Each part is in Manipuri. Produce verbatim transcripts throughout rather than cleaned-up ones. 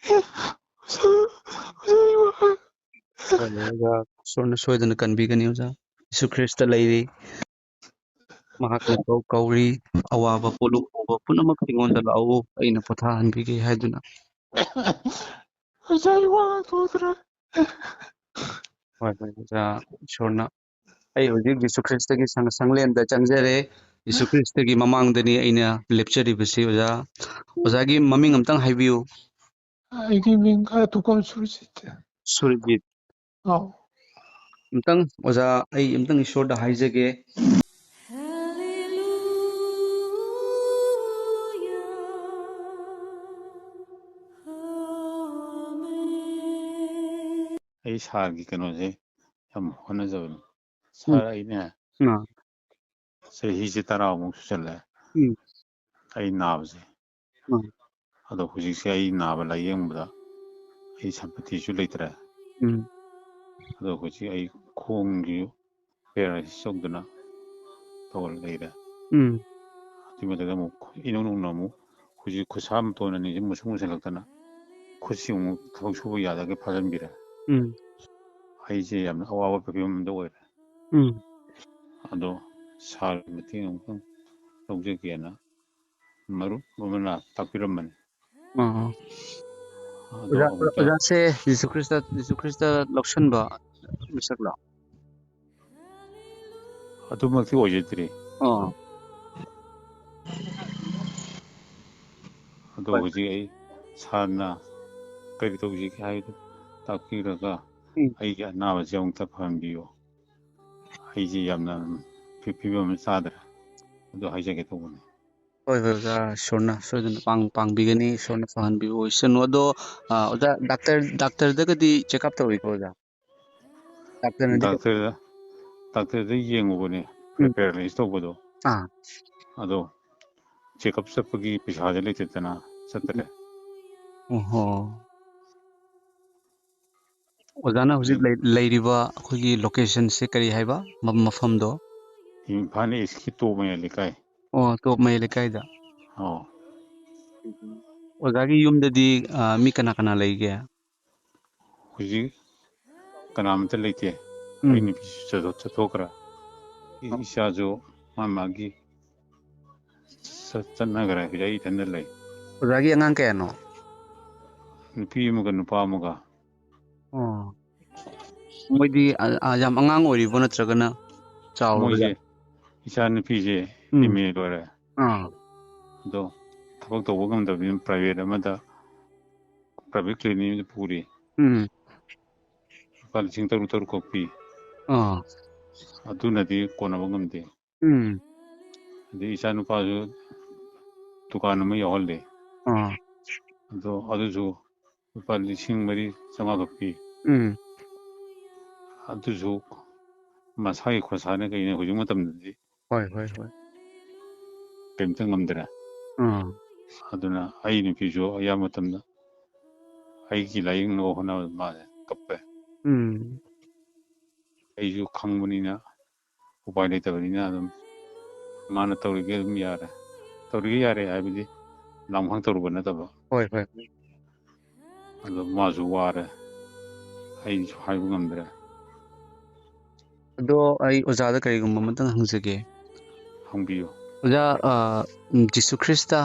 ꯑꯣꯖꯥ, ꯑꯣꯖꯥ, ꯑꯩ ꯋꯥꯔꯦ꯫ ꯍꯣꯏ, ꯑꯣꯖꯥ, ꯏꯁꯣꯔꯅ ꯁꯣꯏꯗꯅ ꯀꯟꯕꯤꯒꯅꯤ, ꯑꯣꯖꯥ꯫ ꯌꯦꯁꯨ ꯈ꯭ꯔꯤꯁꯇ ꯂꯩꯔꯤ꯫ ꯃꯍꯥꯛꯅ ꯀꯧ-, ꯀꯧꯔꯤ, "ꯑꯋꯥꯕ ꯄꯣꯠꯂꯨꯝ ꯄꯨꯕ ꯄꯨꯝꯅꯃꯛ ꯑꯩꯉꯣꯟꯗ ꯂꯥꯛꯎ, ꯑꯩꯅ ꯄꯣꯊꯥꯍꯟꯕꯤꯒꯦ" ꯍꯥꯏꯗꯨꯅ꯫ ꯑꯣꯖꯥ, ꯑꯩ ꯋꯥ ꯉꯥꯡꯊꯣꯛꯇ꯭ꯔꯦ꯫ ꯍꯣꯏ, ꯍꯣꯏ, ꯑꯣꯖꯥ, ꯏꯁꯣꯔꯅ, ꯑꯩ ꯍꯧꯖꯤꯛ ꯌꯦꯁꯨ ꯈ꯭ꯔꯤꯁꯇꯒꯤ ꯁꯪ-, ꯁꯪꯂꯦꯟꯗ ꯆꯪꯖꯔꯦ꯫ ꯌꯦꯁꯨ ꯈ꯭ꯔꯤꯁꯇꯒꯤ ꯃꯃꯥꯡꯗꯅꯤ ꯑꯩꯅ ꯂꯦꯞꯆꯔꯤꯕꯁꯤ, ꯑꯣꯖꯥ꯫ ꯑꯣꯖꯥꯒꯤ ꯃꯃꯤꯡ ꯑꯝꯇꯪ ꯍꯥꯏꯕꯤꯌꯨ꯫ ꯑꯩꯒꯤ ꯃꯤꯡ ꯈꯔ ꯊꯣꯛꯄ ꯁꯨꯔꯖꯤꯠ꯫ ꯁꯨꯔꯖꯤꯠ꯫ ꯑꯧ꯫ ꯑꯝꯇꯪ, ꯑꯣꯖꯥ, ꯑꯩ ꯑꯝꯇꯪ ꯏꯁꯣꯔꯗ ꯍꯥꯏꯖꯒꯦ꯫ ꯑꯩ ꯁꯥꯔꯒꯤ ꯀꯩꯅꯣꯁꯦ ꯌꯥꯝ ꯍꯣꯠꯅꯖꯕꯅꯤ꯫ ꯎꯝ꯫ ꯁꯥꯔ, ꯑꯩꯅꯦ ꯑꯥ꯫ ꯆꯍꯤꯁꯦ ꯇꯔꯥꯃꯨꯛ ꯁꯨꯖꯜꯂꯦ꯫ ꯎꯝ꯫ ꯑꯩ ꯅꯥꯕꯁꯦ꯫ ꯎꯝ꯫ ꯑꯗꯣ ꯍꯧꯖꯤꯛꯁꯦ ꯑꯩ ꯅꯥꯕ ꯂꯥꯏꯌꯦꯡꯕꯗ ꯑꯩ ꯁꯝꯄꯇꯤꯁꯨ ꯂꯩꯇ꯭ꯔꯦ꯫ ꯎꯝ꯫ ꯑꯗꯣ ꯍꯧꯖꯤꯛ ꯑꯩ ꯈꯣꯡꯒꯤ paralysis ꯇꯧꯗꯅ ꯇꯧꯔ ꯂꯩꯔꯦ꯫ ꯎꯝ꯫ ꯑꯗꯨꯒꯤ ꯃꯊꯛꯇ ꯑꯃꯨꯛ ꯏꯅꯧ ꯅꯧꯅ ꯑꯃꯨꯛ ꯍꯧꯖꯤꯛ ꯈꯨꯠꯁꯥ ꯃꯇꯣꯟ ꯑꯅꯤꯁꯤ ꯃꯨꯁꯨꯛ ꯃꯨꯁꯜꯂꯛꯇꯅ ꯈꯨꯠꯁꯤ ꯑꯃꯨꯛ ꯊꯕꯛ ꯁꯨꯕ ꯌꯥꯗꯒꯩ ꯐꯥꯖꯤꯟꯕꯤꯔꯦ꯫ ꯎꯝ꯫ ꯑꯩꯁꯦ ꯌꯥꯝꯅ ꯑꯋꯥꯕ ꯐꯤꯕꯝ ꯑꯃꯗ ꯑꯣꯏꯔꯦ꯫ ꯎꯝ꯫ ꯑꯗꯣ ꯁꯥꯔꯒꯤ ꯃꯇꯦꯡ ꯑꯃꯨꯛꯇꯪ ꯂꯧꯖꯒꯦꯅ ꯃꯔꯨꯞ ꯑꯃꯅ ꯇꯥꯛꯄꯤꯔꯝꯕꯅꯤ꯫ ꯑꯥ꯫ ꯑꯗꯣ ꯑꯣꯖꯥ, ꯑꯃꯨꯛꯇ ꯑꯣꯖꯥꯁꯦ ꯖꯤꯁꯨ ꯈ꯭ꯔꯤꯁꯇ, ꯖꯤꯁꯨ ꯈ꯭ꯔꯤꯁꯇ ꯂꯧꯁꯟꯕ ꯃꯤꯁꯛꯂꯣ? ꯑꯗꯨꯃꯛꯇꯤ ꯑꯣꯏꯖꯗ꯭ꯔꯤ꯫ ꯑꯥ꯫ ꯑꯗꯣ ꯍꯣꯏ꯫ ꯍꯧꯖꯤꯛ ꯑꯩ ꯁꯥꯔꯅ ꯀꯔꯤ ꯇꯧꯁꯤꯒꯦ ꯍꯥꯏꯕꯗꯨ ꯇꯥꯛꯄꯤꯔꯒ ꯎꯝ꯫ ꯑꯩꯒꯤ ꯑꯅꯥꯕꯁꯦ ꯑꯃꯨꯛꯇ ꯐꯍꯟꯕꯤꯌꯨ꯫ ꯑꯩꯁꯦ ꯌꯥꯝꯅ ꯐꯤ-, ꯐꯤꯕꯝ ꯑꯃ ꯆꯥꯗ꯭ꯔꯦ꯫ ꯑꯗꯨ ꯍꯥꯏꯖꯒꯦ ꯇꯧꯕꯅꯤ꯫ ꯍꯣꯏ, ꯍꯣꯏ, ꯑꯣꯖꯥ, ꯏꯁꯣꯔꯅ ꯁꯣꯏꯗꯅ ꯄꯥꯡ-, ꯄꯥꯡꯕꯤꯒꯅꯤ, ꯏꯁꯣꯔꯅ ꯐꯍꯟꯕꯤꯌꯨ ꯑꯣꯏꯁꯅꯨ꯫ ꯑꯗꯣ, ꯑ, ꯑꯣꯖꯥ, ꯗꯥꯛꯇꯔ, ꯗꯥꯛꯇꯔꯗꯒꯗꯤ check up ꯇꯧꯏꯀꯣ, ꯑꯣꯖꯥ? ꯗꯥꯛꯇꯔꯅꯗꯤ ꯗꯥꯛꯇꯔꯗ, ꯗꯥꯛꯇꯔꯗ ꯌꯦꯡꯉꯨꯕꯅꯦ, ꯎꯝ꯫ Paralysis ꯇꯧꯕꯗꯣ꯫ ꯑꯥ꯫ ꯑꯗꯣ check up ꯆꯠꯄꯒꯤ ꯄꯩꯁꯥꯁꯦ ꯂꯩꯇꯗꯅ ꯆꯠꯇ꯭ꯔꯦ꯫ ꯑꯣꯍꯣ꯫ ꯑꯣꯖꯥꯅ ꯍꯧꯖꯤꯛ ꯎꯝ꯫ ꯂꯩ-, ꯂꯩꯔꯤꯕ ꯑꯩꯈꯣꯏꯒꯤ location ꯁꯦ ꯀꯔꯤ ꯍꯥꯏꯕ? ꯃ-, ꯃꯐꯝꯗꯣ? ꯏꯝꯐꯥꯜ East ꯀꯤ ꯇꯣꯞ ꯃꯌꯥꯏ ꯂꯩꯀꯥꯏ꯫ ꯑꯣ, ꯇꯣꯞ ꯃꯌꯥꯏ ꯂꯩꯀꯥꯏꯗ꯫ ꯑꯧ꯫ ꯑꯣꯖꯥꯒꯤ ꯌꯨꯝꯗꯗꯤ, ꯑ, ꯃꯤ ꯀꯅꯥ ꯀꯅꯥ ꯂꯩꯒꯦ? ꯍꯧꯖꯤꯛ ꯀꯅꯥꯃꯇ ꯂꯩꯇꯦ꯫ ꯎꯝ꯫ ꯑꯩ ꯅꯨꯄꯤꯁꯨ ꯆꯠꯊꯣꯛ- ꯆꯠꯊꯣꯛꯈ꯭ꯔꯦ꯫ ꯏ- ꯑ- ꯏꯆꯥꯁꯨ ꯃꯥ ꯃꯥꯒꯤ ꯆꯠ- ꯆꯠꯅꯈ꯭ꯔꯦ꯫ ꯍꯧꯖꯤꯛ ꯑꯩ ꯏꯊꯟꯗ ꯂꯩ꯫ ꯑꯣꯖꯥꯒꯤ ꯑꯉꯥꯡ ꯀꯌꯥꯅꯣ? ꯅꯨꯄꯤ ꯑꯃꯒ ꯅꯨꯄꯥ ꯑꯃꯒ꯫ ꯑꯣ꯫ ꯃꯣꯏꯗꯤ, ꯑ, ꯑ, ꯌꯥꯝ ꯑꯉꯥꯡ ꯑꯣꯏꯔꯤꯕꯣ, ꯅꯠꯇ꯭ꯔꯒꯅ ꯆꯥꯎꯔꯕ ꯃꯣꯏꯁꯦ, ꯖꯥꯠ? ꯏꯆꯥ ꯅꯨꯄꯤꯁꯦ ꯎꯝ꯫ ꯑꯦꯝ ꯑꯦ ꯂꯣꯏꯔꯦ꯫ ꯑꯥ꯫ ꯑꯗꯣ ꯊꯕꯛ ꯇꯧꯕ ꯉꯝꯗꯕꯅꯤꯅ ꯄ꯭ꯔꯥꯏꯚꯦꯠ ꯑꯃꯗ, ꯄ꯭ꯔꯥꯏꯚꯦꯠ ꯀ꯭ꯂꯤꯅꯤꯛ ꯑꯃꯗ ꯄꯨꯔꯤ꯫ ꯎꯝ꯫ ꯂꯨꯄꯥ ꯂꯤꯁꯤꯡ ꯇꯔꯨꯛ ꯇꯔꯨꯛ ꯈꯛ ꯄꯤ꯫ ꯑꯥ꯫ ꯑꯗꯨꯅꯗꯤ ꯀꯣꯟꯅꯕ ꯉꯝꯗꯦ꯫ ꯎꯝ꯫ ꯑꯗꯩ ꯏꯆꯥ ꯅꯨꯄꯥꯁꯨ ꯗꯨꯀꯥꯟ ꯑꯃ ꯌꯥꯎꯍꯜꯂꯦ꯫ ꯑꯥ꯫ ꯑꯗꯣ ꯑꯗꯨꯁꯨ ꯂꯨꯄꯥ ꯂꯤꯁꯤꯡ ꯃꯔꯤ ꯆꯥꯝꯃꯉꯥ ꯈꯛ ꯄꯤ꯫ ꯎꯝ꯫ ꯑꯗꯨꯁꯨ ꯃꯁꯥꯒꯤ ꯈꯣꯔꯁꯥꯅ ꯀꯩꯅ ꯍꯧꯖꯤꯛ ꯃꯇꯝꯗꯗꯤ ꯍꯣꯏ, ꯍꯣꯏ, ꯍꯣꯏ꯫ ꯀꯩꯝꯇ ꯉꯝꯗ꯭ꯔꯦ꯫ ꯑꯥ꯫ ꯑꯗꯨꯅ ꯑꯩ ꯅꯨꯄꯤꯁꯨ ꯑꯌꯥꯝꯕ ꯃꯇꯝꯗ ꯑꯩꯒꯤ ꯂꯥꯏꯌꯦꯡꯅꯕ ꯍꯣꯠꯅꯕꯗ ꯃꯥꯁꯦ ꯀꯞꯄꯦ꯫ ꯎꯝ꯫ ꯑꯩꯁꯨ ꯈꯪꯕꯅꯤꯅ, ꯎꯄꯥꯏ ꯂꯩꯇꯕꯅꯤꯅ ꯑꯗꯨꯝ ꯃꯥꯅ ꯇꯧꯔꯤꯒꯦ ꯑꯗꯨꯝ ꯌꯥꯔꯦ꯫ ꯇꯧꯔꯤꯒꯦ ꯌꯥꯔꯦ ꯍꯥꯏꯕꯗꯤ ꯂꯝꯈꯥꯡ ꯇꯧꯔꯨꯕ ꯅꯠꯇꯕ꯫ ꯍꯣꯏ, ꯍꯣꯏ꯫ ꯑꯗꯣ ꯃꯥꯁꯨ ꯋꯥꯔꯦ, ꯑꯩꯁꯨ ꯍꯥꯏꯕ ꯉꯝꯗ꯭ꯔꯦ꯫ ꯑꯗꯣ ꯑꯩ ꯑꯣꯖꯥꯗ ꯀꯔꯤꯒꯨꯝꯕ ꯑꯃꯇꯪ ꯍꯪꯖꯒꯦ꯫ ꯍꯪꯕꯤꯌꯨ꯫ ꯑꯣꯖꯥ, ꯑ, ꯎꯝ, ꯖꯤꯁꯨ ꯈ꯭ꯔꯤꯁꯇ,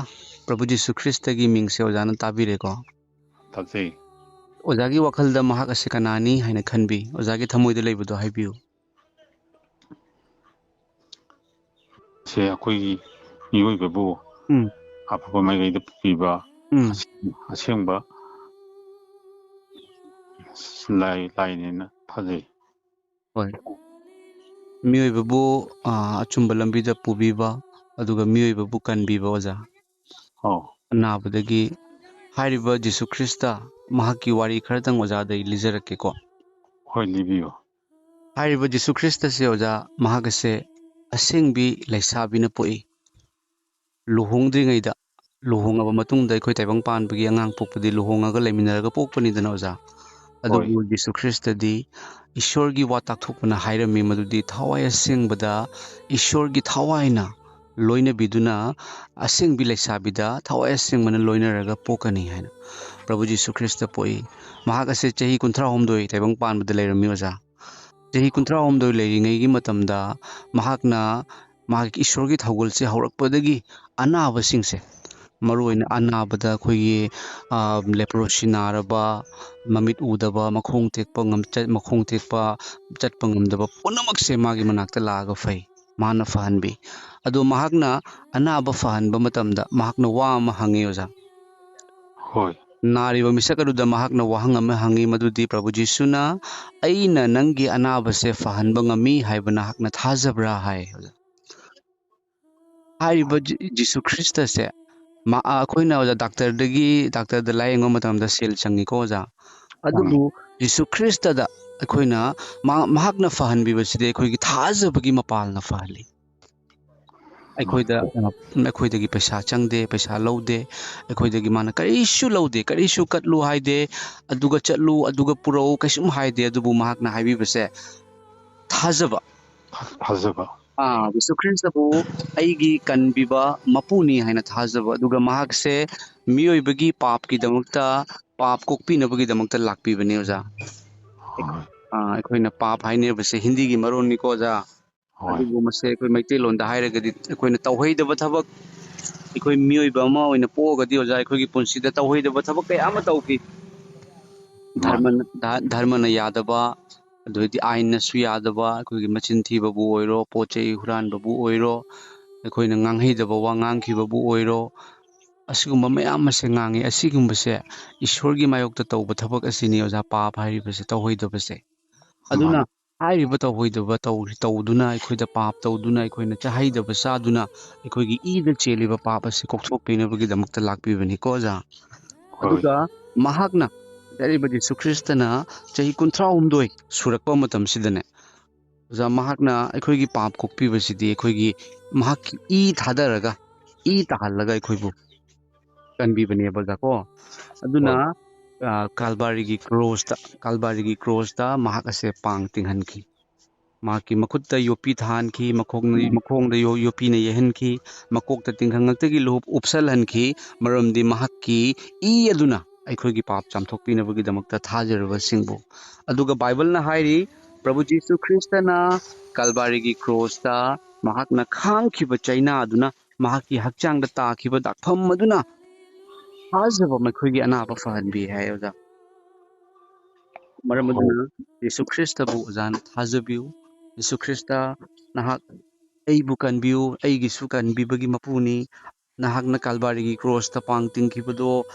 ꯄ꯭ꯔꯚꯨ ꯖꯤꯁꯨ ꯈ꯭ꯔꯤꯁꯇꯒꯤ ꯃꯤꯡꯁꯦ ꯑꯣꯖꯥꯅ ꯇꯥꯕꯤꯔꯦꯀꯣ? ꯇꯥꯖꯩ꯫ ꯑꯣꯖꯥꯒꯤ ꯋꯥꯈꯜꯗ ꯃꯍꯥꯛ ꯑꯁꯤ ꯀꯅꯥꯅꯤ ꯍꯥꯏꯅ ꯈꯟꯕꯤ? ꯑꯣꯖꯥꯒꯤ ꯊꯃꯣꯏꯗ ꯂꯩꯕꯗꯣ ꯍꯥꯏꯕꯤꯌꯨ꯫ ꯁꯦ ꯑꯩꯈꯣꯏꯒꯤ ꯃꯤꯑꯣꯏꯕꯕꯨ ꯎꯝ꯫ ꯑꯐꯕ ꯃꯥꯏꯀꯩꯗ ꯄꯨꯕꯤꯕ ꯎꯝ꯫ ꯑꯁꯦꯡꯕ ꯂꯥꯏ, ꯂꯥꯏꯅꯦꯅ ꯊꯥꯖꯩ꯫ ꯍꯣꯏ꯫ ꯃꯤꯑꯣꯏꯕꯕꯨ, ꯑ, ꯑꯆꯨꯝꯕ ꯂꯝꯕꯤꯗ ꯄꯨꯕꯤꯕ, ꯑꯗꯨꯒ ꯃꯤꯑꯣꯏꯕꯕꯨ ꯀꯟꯕꯤꯕ, ꯑꯣꯖꯥ꯫ ꯑꯧ꯫ ꯑꯅꯥꯕꯗꯒꯤ ꯍꯥꯏꯔꯤꯕ ꯖꯤꯁꯨ ꯈ꯭ꯔꯤꯁꯇ, ꯃꯍꯥꯛꯀꯤ ꯋꯥꯔꯤ ꯈꯔꯇꯪ ꯑꯣꯖꯥꯗ ꯑꯩ ꯂꯤꯖꯔꯛꯀꯦꯀꯣ꯫ ꯍꯣꯏ, ꯂꯤꯕꯤꯌꯨ꯫ ꯍꯥꯏꯔꯤꯕ ꯖꯤꯁꯨ ꯈ꯭ꯔꯤꯁꯇꯁꯦ, ꯑꯣꯖꯥ, ꯃꯍꯥꯛ ꯑꯁꯦ ꯑꯁꯦꯡꯕꯤ ꯂꯩꯁꯥꯕꯤꯅ ꯄꯣꯛꯏ꯫ ꯂꯨꯍꯣꯡꯗ꯭ꯔꯤꯉꯩꯗ, ꯂꯨꯍꯣꯡꯉꯕ ꯃꯇꯨꯡꯗ ꯑꯩꯈꯣꯏ ꯇꯥꯏꯕꯪ ꯄꯥꯟꯕꯒꯤ ꯑꯉꯥꯡ ꯄꯣꯛꯄꯗꯤ ꯂꯨꯍꯣꯡꯉꯒ ꯂꯩꯃꯤꯟꯅꯔꯒ ꯄꯣꯛꯄꯅꯤꯗꯅ, ꯑꯣꯖꯥ꯫ ꯍꯣꯏ꯫ ꯑꯗꯨꯕꯨ ꯖꯤꯁꯨ ꯈ꯭ꯔꯤꯁꯇꯗꯤ ꯏꯁꯣꯔꯒꯤ ꯋꯥ ꯇꯥꯛꯊꯣꯛꯄꯅ ꯍꯥꯏꯔꯝꯃꯤ ꯃꯗꯨꯗꯤ ꯊꯋꯥꯏ ꯑꯁꯦꯡꯕꯗ ꯏꯁꯣꯔꯒꯤ ꯊꯋꯥꯏꯅ ꯂꯣꯏꯅꯕꯤꯗꯨꯅ ꯑꯁꯦꯡꯕꯤ ꯂꯩꯁꯥꯕꯤꯗ ꯊꯋꯥꯏ ꯑꯁꯦꯡꯕꯅ ꯂꯣꯏꯅꯔꯒ ꯄꯣꯛꯀꯅꯤ ꯍꯥꯏꯅ꯫ ꯄ꯭ꯔꯚꯨ ꯖꯤꯁꯨ ꯈ꯭ꯔꯤꯁꯇ ꯄꯣꯛꯏ꯫ ꯃꯍꯥꯛ ꯑꯁꯦ ꯆꯍꯤ ꯀꯨꯟꯊ꯭ꯔꯥ ꯍꯨꯝꯗꯣꯏ ꯇꯥꯏꯕꯪ ꯄꯥꯟꯕꯗ ꯂꯩꯔꯝꯃꯤ, ꯑꯣꯖꯥ꯫ ꯆꯍꯤ ꯀꯨꯟꯊ꯭ꯔꯥ ꯍꯨꯝꯗꯣꯏ ꯂꯩꯔꯤꯉꯩꯒꯤ ꯃꯇꯝꯗ ꯃꯍꯥꯛꯅ ꯃꯍꯥꯛꯀꯤ ꯏꯁꯣꯔꯒꯤ ꯊꯧꯒꯜꯁꯦ ꯍꯧꯔꯛꯄꯗꯒꯤ ꯑꯅꯥꯕꯁꯤꯡꯁꯦ, ꯃꯔꯨꯑꯣꯏꯅ ꯑꯅꯥꯕꯗ ꯑꯩꯈꯣꯏꯒꯤ, ꯑ, ꯂꯦꯄ꯭ꯔꯣꯁꯤ ꯅꯥꯔꯕ, ꯃꯃꯤꯠ ꯎꯗꯕ, ꯃꯈꯣꯡ ꯇꯦꯛꯄ ꯉꯝ-, ꯆꯠ-, ꯃꯈꯣꯡ ꯇꯦꯛꯄ, ꯆꯠꯄ ꯉꯝꯗꯕ ꯄꯨꯝꯅꯃꯛꯁꯦ ꯃꯥꯒꯤ ꯃꯅꯥꯛꯇ ꯂꯥꯛꯑꯒ ꯐꯩ꯫ ꯃꯥꯅ ꯐꯍꯟꯕꯤ꯫ ꯑꯗꯣ ꯃꯍꯥꯛꯅ ꯑꯅꯥꯕ ꯐꯍꯟꯕ ꯃꯇꯝꯗ ꯃꯍꯥꯛꯅ ꯋꯥ ꯑꯃ ꯍꯪꯉꯤ, ꯑꯣꯖꯥ꯫ ꯍꯣꯏ꯫ ꯅꯥꯔꯤꯕ ꯃꯤꯁꯛ ꯑꯗꯨꯗ ꯃꯍꯥꯛꯅ ꯋꯥꯍꯪ ꯑꯃ ꯍꯪꯉꯤ, ꯃꯗꯨꯗꯤ ꯄ꯭ꯔꯚꯨ ꯖꯤꯁꯨꯅ, "ꯑꯩꯅ ꯅꯪꯒꯤ ꯑꯅꯥꯕꯁꯦ ꯐꯍꯟꯕ ꯉꯝꯃꯤ ꯍꯥꯏꯕ ꯅꯍꯥꯛꯅ ꯊꯥꯖꯕ꯭ꯔꯥ?" ꯍꯥꯏ꯫ ꯍꯥꯏꯔꯤꯕ ꯖꯤ-, ꯖꯤꯁꯨ ꯈ꯭ꯔꯤꯁꯇꯁꯦ ꯃꯥ-, ꯑ, ꯑꯩꯈꯣꯏꯅ, ꯑꯣꯖꯥ, ꯗꯥꯛꯇꯔꯗꯒꯤ, ꯗꯥꯛꯇꯔꯗ ꯂꯥꯌꯦꯡꯕ ꯃꯇꯝꯗ ꯁꯦꯜ ꯆꯪꯉꯤꯀꯣ, ꯑꯣꯖꯥ꯫ ꯑꯗꯨꯕꯨ ꯖꯤꯁꯨ ꯈ꯭ꯔꯤꯁꯇꯗ ꯑꯩꯈꯣꯏꯅ ꯃꯥ-, ꯃꯍꯥꯛꯅ ꯐꯍꯟꯕꯤꯕꯁꯤꯗꯤ ꯑꯩꯈꯣꯏꯒꯤ ꯊꯥꯖꯕꯒꯤ ꯃꯄꯥꯜꯅ ꯐꯍꯜꯂꯤ꯫ ꯑꯩꯈꯣꯏꯗ, ꯑ, ꯑꯩꯈꯣꯏꯗꯒꯤ ꯄꯩꯁꯥ ꯆꯪꯗꯦ, ꯄꯩꯁꯥ ꯂꯧꯗꯦ, ꯑꯩꯈꯣꯏꯗꯒꯤ ꯃꯥꯅ ꯀꯔꯤꯁꯨ ꯂꯧꯗꯦ, ꯀꯔꯤꯁꯨ ꯀꯠꯂꯨ ꯍꯥꯏꯗꯦ, ꯑꯗꯨꯒ ꯆꯠꯂꯨ, ꯑꯗꯨꯒ ꯄꯨꯔꯛꯎ, ꯀꯩꯁꯨꯝ ꯍꯥꯏꯗꯦ꯫ ꯑꯗꯨꯕꯨ ꯃꯍꯥꯛꯅ ꯍꯥꯏꯕꯤꯕꯁꯦ ꯊꯥꯖꯕ꯫ ꯊꯥꯖꯕ꯫ ꯑꯥ, ꯖꯤꯁꯨ ꯈ꯭ꯔꯤꯁꯇꯕꯨ ꯑꯩꯒꯤ ꯀꯟꯕꯤꯕ ꯃꯄꯨꯅꯤ ꯍꯥꯏꯅ ꯊꯥꯖꯕ, ꯑꯗꯨꯒ ꯃꯍꯥꯛꯁꯦ ꯃꯤꯑꯣꯏꯕꯒꯤ ꯄꯥꯞꯀꯤꯗꯃꯛꯇ, ꯄꯥꯞ ꯀꯣꯛꯄꯤꯅꯕꯒꯤꯗꯃꯛꯇ ꯂꯥꯛꯄꯤꯕꯅꯦ, ꯑꯣꯖꯥ꯫ ꯍꯣꯏ꯫ ꯑꯥ, ꯑꯩꯈꯣꯏꯅ ꯄꯥꯞ ꯍꯥꯏꯅꯕꯁꯦ ꯍꯤꯟꯗꯤꯒꯤ ꯃꯔꯣꯟꯅꯤꯀꯣ, ꯑꯣꯖꯥ꯫ ꯍꯣꯏ꯫ ꯑꯗꯨꯕꯨ ꯃꯁꯦ ꯑꯩꯈꯣꯏ ꯃꯩꯇꯩꯂꯣꯟꯗ ꯍꯥꯏꯔꯒꯗꯤ ꯑꯩꯈꯣꯏꯅ ꯇꯧꯍꯩꯗꯕ ꯊꯕꯛ, ꯑꯩꯈꯣꯏ ꯃꯤꯑꯣꯏꯕ ꯑꯃ ꯑꯣꯏꯅ ꯄꯣꯛꯑꯒꯗꯤ, ꯑꯣꯖꯥ, ꯑꯩꯈꯣꯏꯒꯤ ꯄꯨꯟꯁꯤꯗ ꯇꯧꯍꯩꯗꯕ ꯊꯕꯛ ꯀꯌꯥ ꯑꯃ ꯇꯧꯈꯤ꯫ ꯃꯥꯅꯤ꯫ ꯙꯔꯃꯅ, ꯙ-, ꯙꯔꯃꯅ ꯌꯥꯗꯕ, ꯑꯗꯨ ꯑꯣꯏꯔꯗꯤ ꯑꯥꯏꯟꯅꯁꯨ ꯌꯥꯗꯕ, ꯑꯩꯈꯣꯏꯒꯤ ꯃꯆꯤꯟ ꯊꯤꯕꯕꯨ ꯑꯣꯏꯔꯣ, ꯄꯣꯠ ꯆꯩ ꯍꯨꯔꯥꯟꯕꯕꯨ ꯑꯣꯏꯔꯣ, ꯑꯩꯈꯣꯏꯅ ꯉꯥꯡꯍꯩꯗꯕ ꯋꯥ ꯉꯥꯡꯈꯤꯕꯕꯨ ꯑꯣꯏꯔꯣ, ꯑꯁꯤꯒꯨꯝꯕ ꯃꯌꯥꯝ ꯑꯁꯦ ꯉꯥꯡꯉꯤ꯫ ꯑꯁꯤꯒꯨꯝꯕꯁꯦ ꯏꯁꯣꯔꯒꯤ ꯃꯥꯌꯣꯛꯇ ꯇꯧꯕ ꯊꯕꯛ ꯑꯁꯤꯅꯤ, ꯑꯣꯖꯥ, ꯄꯥꯞ ꯍꯥꯏꯔꯤꯕꯁꯦ, ꯇꯧꯍꯩꯗꯕꯁꯦ꯫ ꯑꯗꯨꯅ ꯃꯥꯅꯤ꯫ ꯍꯥꯏꯔꯤꯕ ꯇꯧꯍꯩꯗꯕ ꯇꯧ-, ꯇꯧꯗꯨꯅ, ꯑꯩꯈꯣꯏꯗ ꯄꯥꯞ ꯇꯧꯗꯨꯅ, ꯑꯩꯈꯣꯏꯅ ꯆꯥꯍꯩꯗꯕ ꯆꯥꯗꯨꯅ, ꯑꯩꯈꯣꯏꯒꯤ ꯏꯗ ꯆꯦꯜꯂꯤꯕ ꯄꯥꯞ ꯑꯁꯤ ꯀꯣꯛꯊꯣꯛꯄꯤꯅꯕꯒꯤꯗꯃꯛꯇ ꯂꯥꯛꯄꯤꯕꯅꯤꯀꯣ, ꯑꯣꯖꯥ꯫ ꯍꯣꯏ꯫ ꯑꯗꯨꯒ ꯃꯍꯥꯛꯅ, ꯍꯥꯏꯔꯤꯕ ꯖꯤꯁꯨ ꯈ꯭ꯔꯤꯁꯇꯅ ꯆꯍꯤ ꯀꯨꯟꯊ꯭ꯔꯥ ꯍꯨꯝꯗꯣꯏ ꯁꯨꯔꯛꯄ ꯃꯇꯝꯁꯤꯗꯅꯦ, ꯑꯣꯖꯥ, ꯃꯍꯥꯛꯅ ꯑꯩꯈꯣꯏꯒꯤ ꯄꯥꯞ ꯀꯣꯛꯄꯤꯕꯁꯤꯗꯤ ꯑꯩꯈꯣꯏꯒꯤ ꯃꯍꯥꯛꯀꯤ ꯏ ꯊꯥꯗꯔꯒ, ꯏ ꯇꯥꯍꯜꯂꯒ ꯑꯩꯈꯣꯏꯕꯨ ꯀꯟꯕꯤꯕꯅꯦꯕ, ꯑꯣꯖꯥ, ꯀꯣ꯫ ꯑꯗꯨꯅ, ꯍꯣꯏ꯫ ꯑ, ꯀꯥꯜꯕꯥꯔꯤꯒꯤ ꯀ꯭ꯔꯣꯁꯇ, ꯀꯥꯜꯕꯥꯔꯤꯒꯤ ꯀ꯭ꯔꯣꯁꯇ ꯃꯍꯥꯛ ꯑꯁꯦ ꯄꯥꯡ ꯇꯤꯡꯍꯟꯈꯤ꯫ ꯃꯍꯥꯛꯀꯤ ꯃꯈꯨꯠꯇ ꯌꯣꯠꯄꯤ ꯊꯥꯍꯟꯈꯤ, ꯃꯈꯣꯡꯅ-, ꯎꯝ꯫ ꯃꯈꯣꯡꯗ ꯌꯣ-, ꯌꯣꯠꯄꯤꯅ ꯌꯩꯍꯟꯈꯤ, ꯃꯀꯣꯛꯇ ꯇꯤꯡꯈꯪ ꯉꯛꯇꯒꯤ ꯂꯨꯍꯨꯞ ꯎꯞꯁꯜꯍꯟꯈꯤ, ꯃꯔꯝꯗꯤ ꯃꯍꯥꯛꯀꯤ ꯏ ꯑꯗꯨꯅ ꯑꯩꯈꯣꯏꯒꯤ ꯄꯥꯞ ꯆꯥꯝꯊꯣꯛꯄꯤꯅꯕꯒꯤꯗꯃꯛꯇ ꯊꯥꯖꯔꯕꯁꯤꯡꯕꯨ꯫ ꯑꯗꯨꯒ ꯕꯥꯏꯕꯜꯅ ꯍꯥꯏꯔꯤ, ꯄ꯭ꯔꯚꯨ ꯖꯤꯁꯨ ꯈ꯭ꯔꯤꯁꯇꯅ ꯀꯜꯕꯥꯔꯤꯒꯤ ꯀ꯭ꯔꯣꯁꯇ ꯃꯍꯥꯛꯅ ꯈꯥꯡꯈꯤꯕ ꯆꯩꯅꯥ ꯑꯗꯨꯅ ꯃꯍꯥꯛꯀꯤ ꯍꯛꯆꯥꯡꯗ ꯇꯥꯈꯤꯕ ꯗꯥꯛꯐꯝ ꯑꯗꯨꯅ ꯊꯥꯖꯕ ꯃꯈꯣꯏꯒꯤ ꯑꯅꯥꯕ ꯐꯍꯟꯕꯤ ꯍꯥꯏ, ꯑꯣꯖꯥ꯫ ꯃꯔꯝ ꯑꯗꯨꯅ ꯌꯤꯁꯨ ꯈ꯭ꯔꯤꯁꯇꯕꯨ ꯑꯣꯖꯥꯅ ꯊꯥꯖꯕꯤꯌꯨ꯫ ꯌꯤꯁꯨ ꯈ꯭ꯔꯤꯁꯇ, ꯅꯍꯥꯛ ꯑꯩꯕꯨ ꯀꯟꯕꯤꯌꯨ, ꯑꯩꯒꯤꯁꯨ ꯀꯟꯕꯤꯕꯒꯤ ꯃꯄꯨꯅꯤ꯫ ꯅꯍꯥꯛꯅ ꯀꯥꯜꯕꯥꯔꯤꯒꯤ ꯀ꯭ꯔꯣꯁꯇ ꯄꯥꯡ ꯇꯤꯡꯈꯤꯕꯗꯣ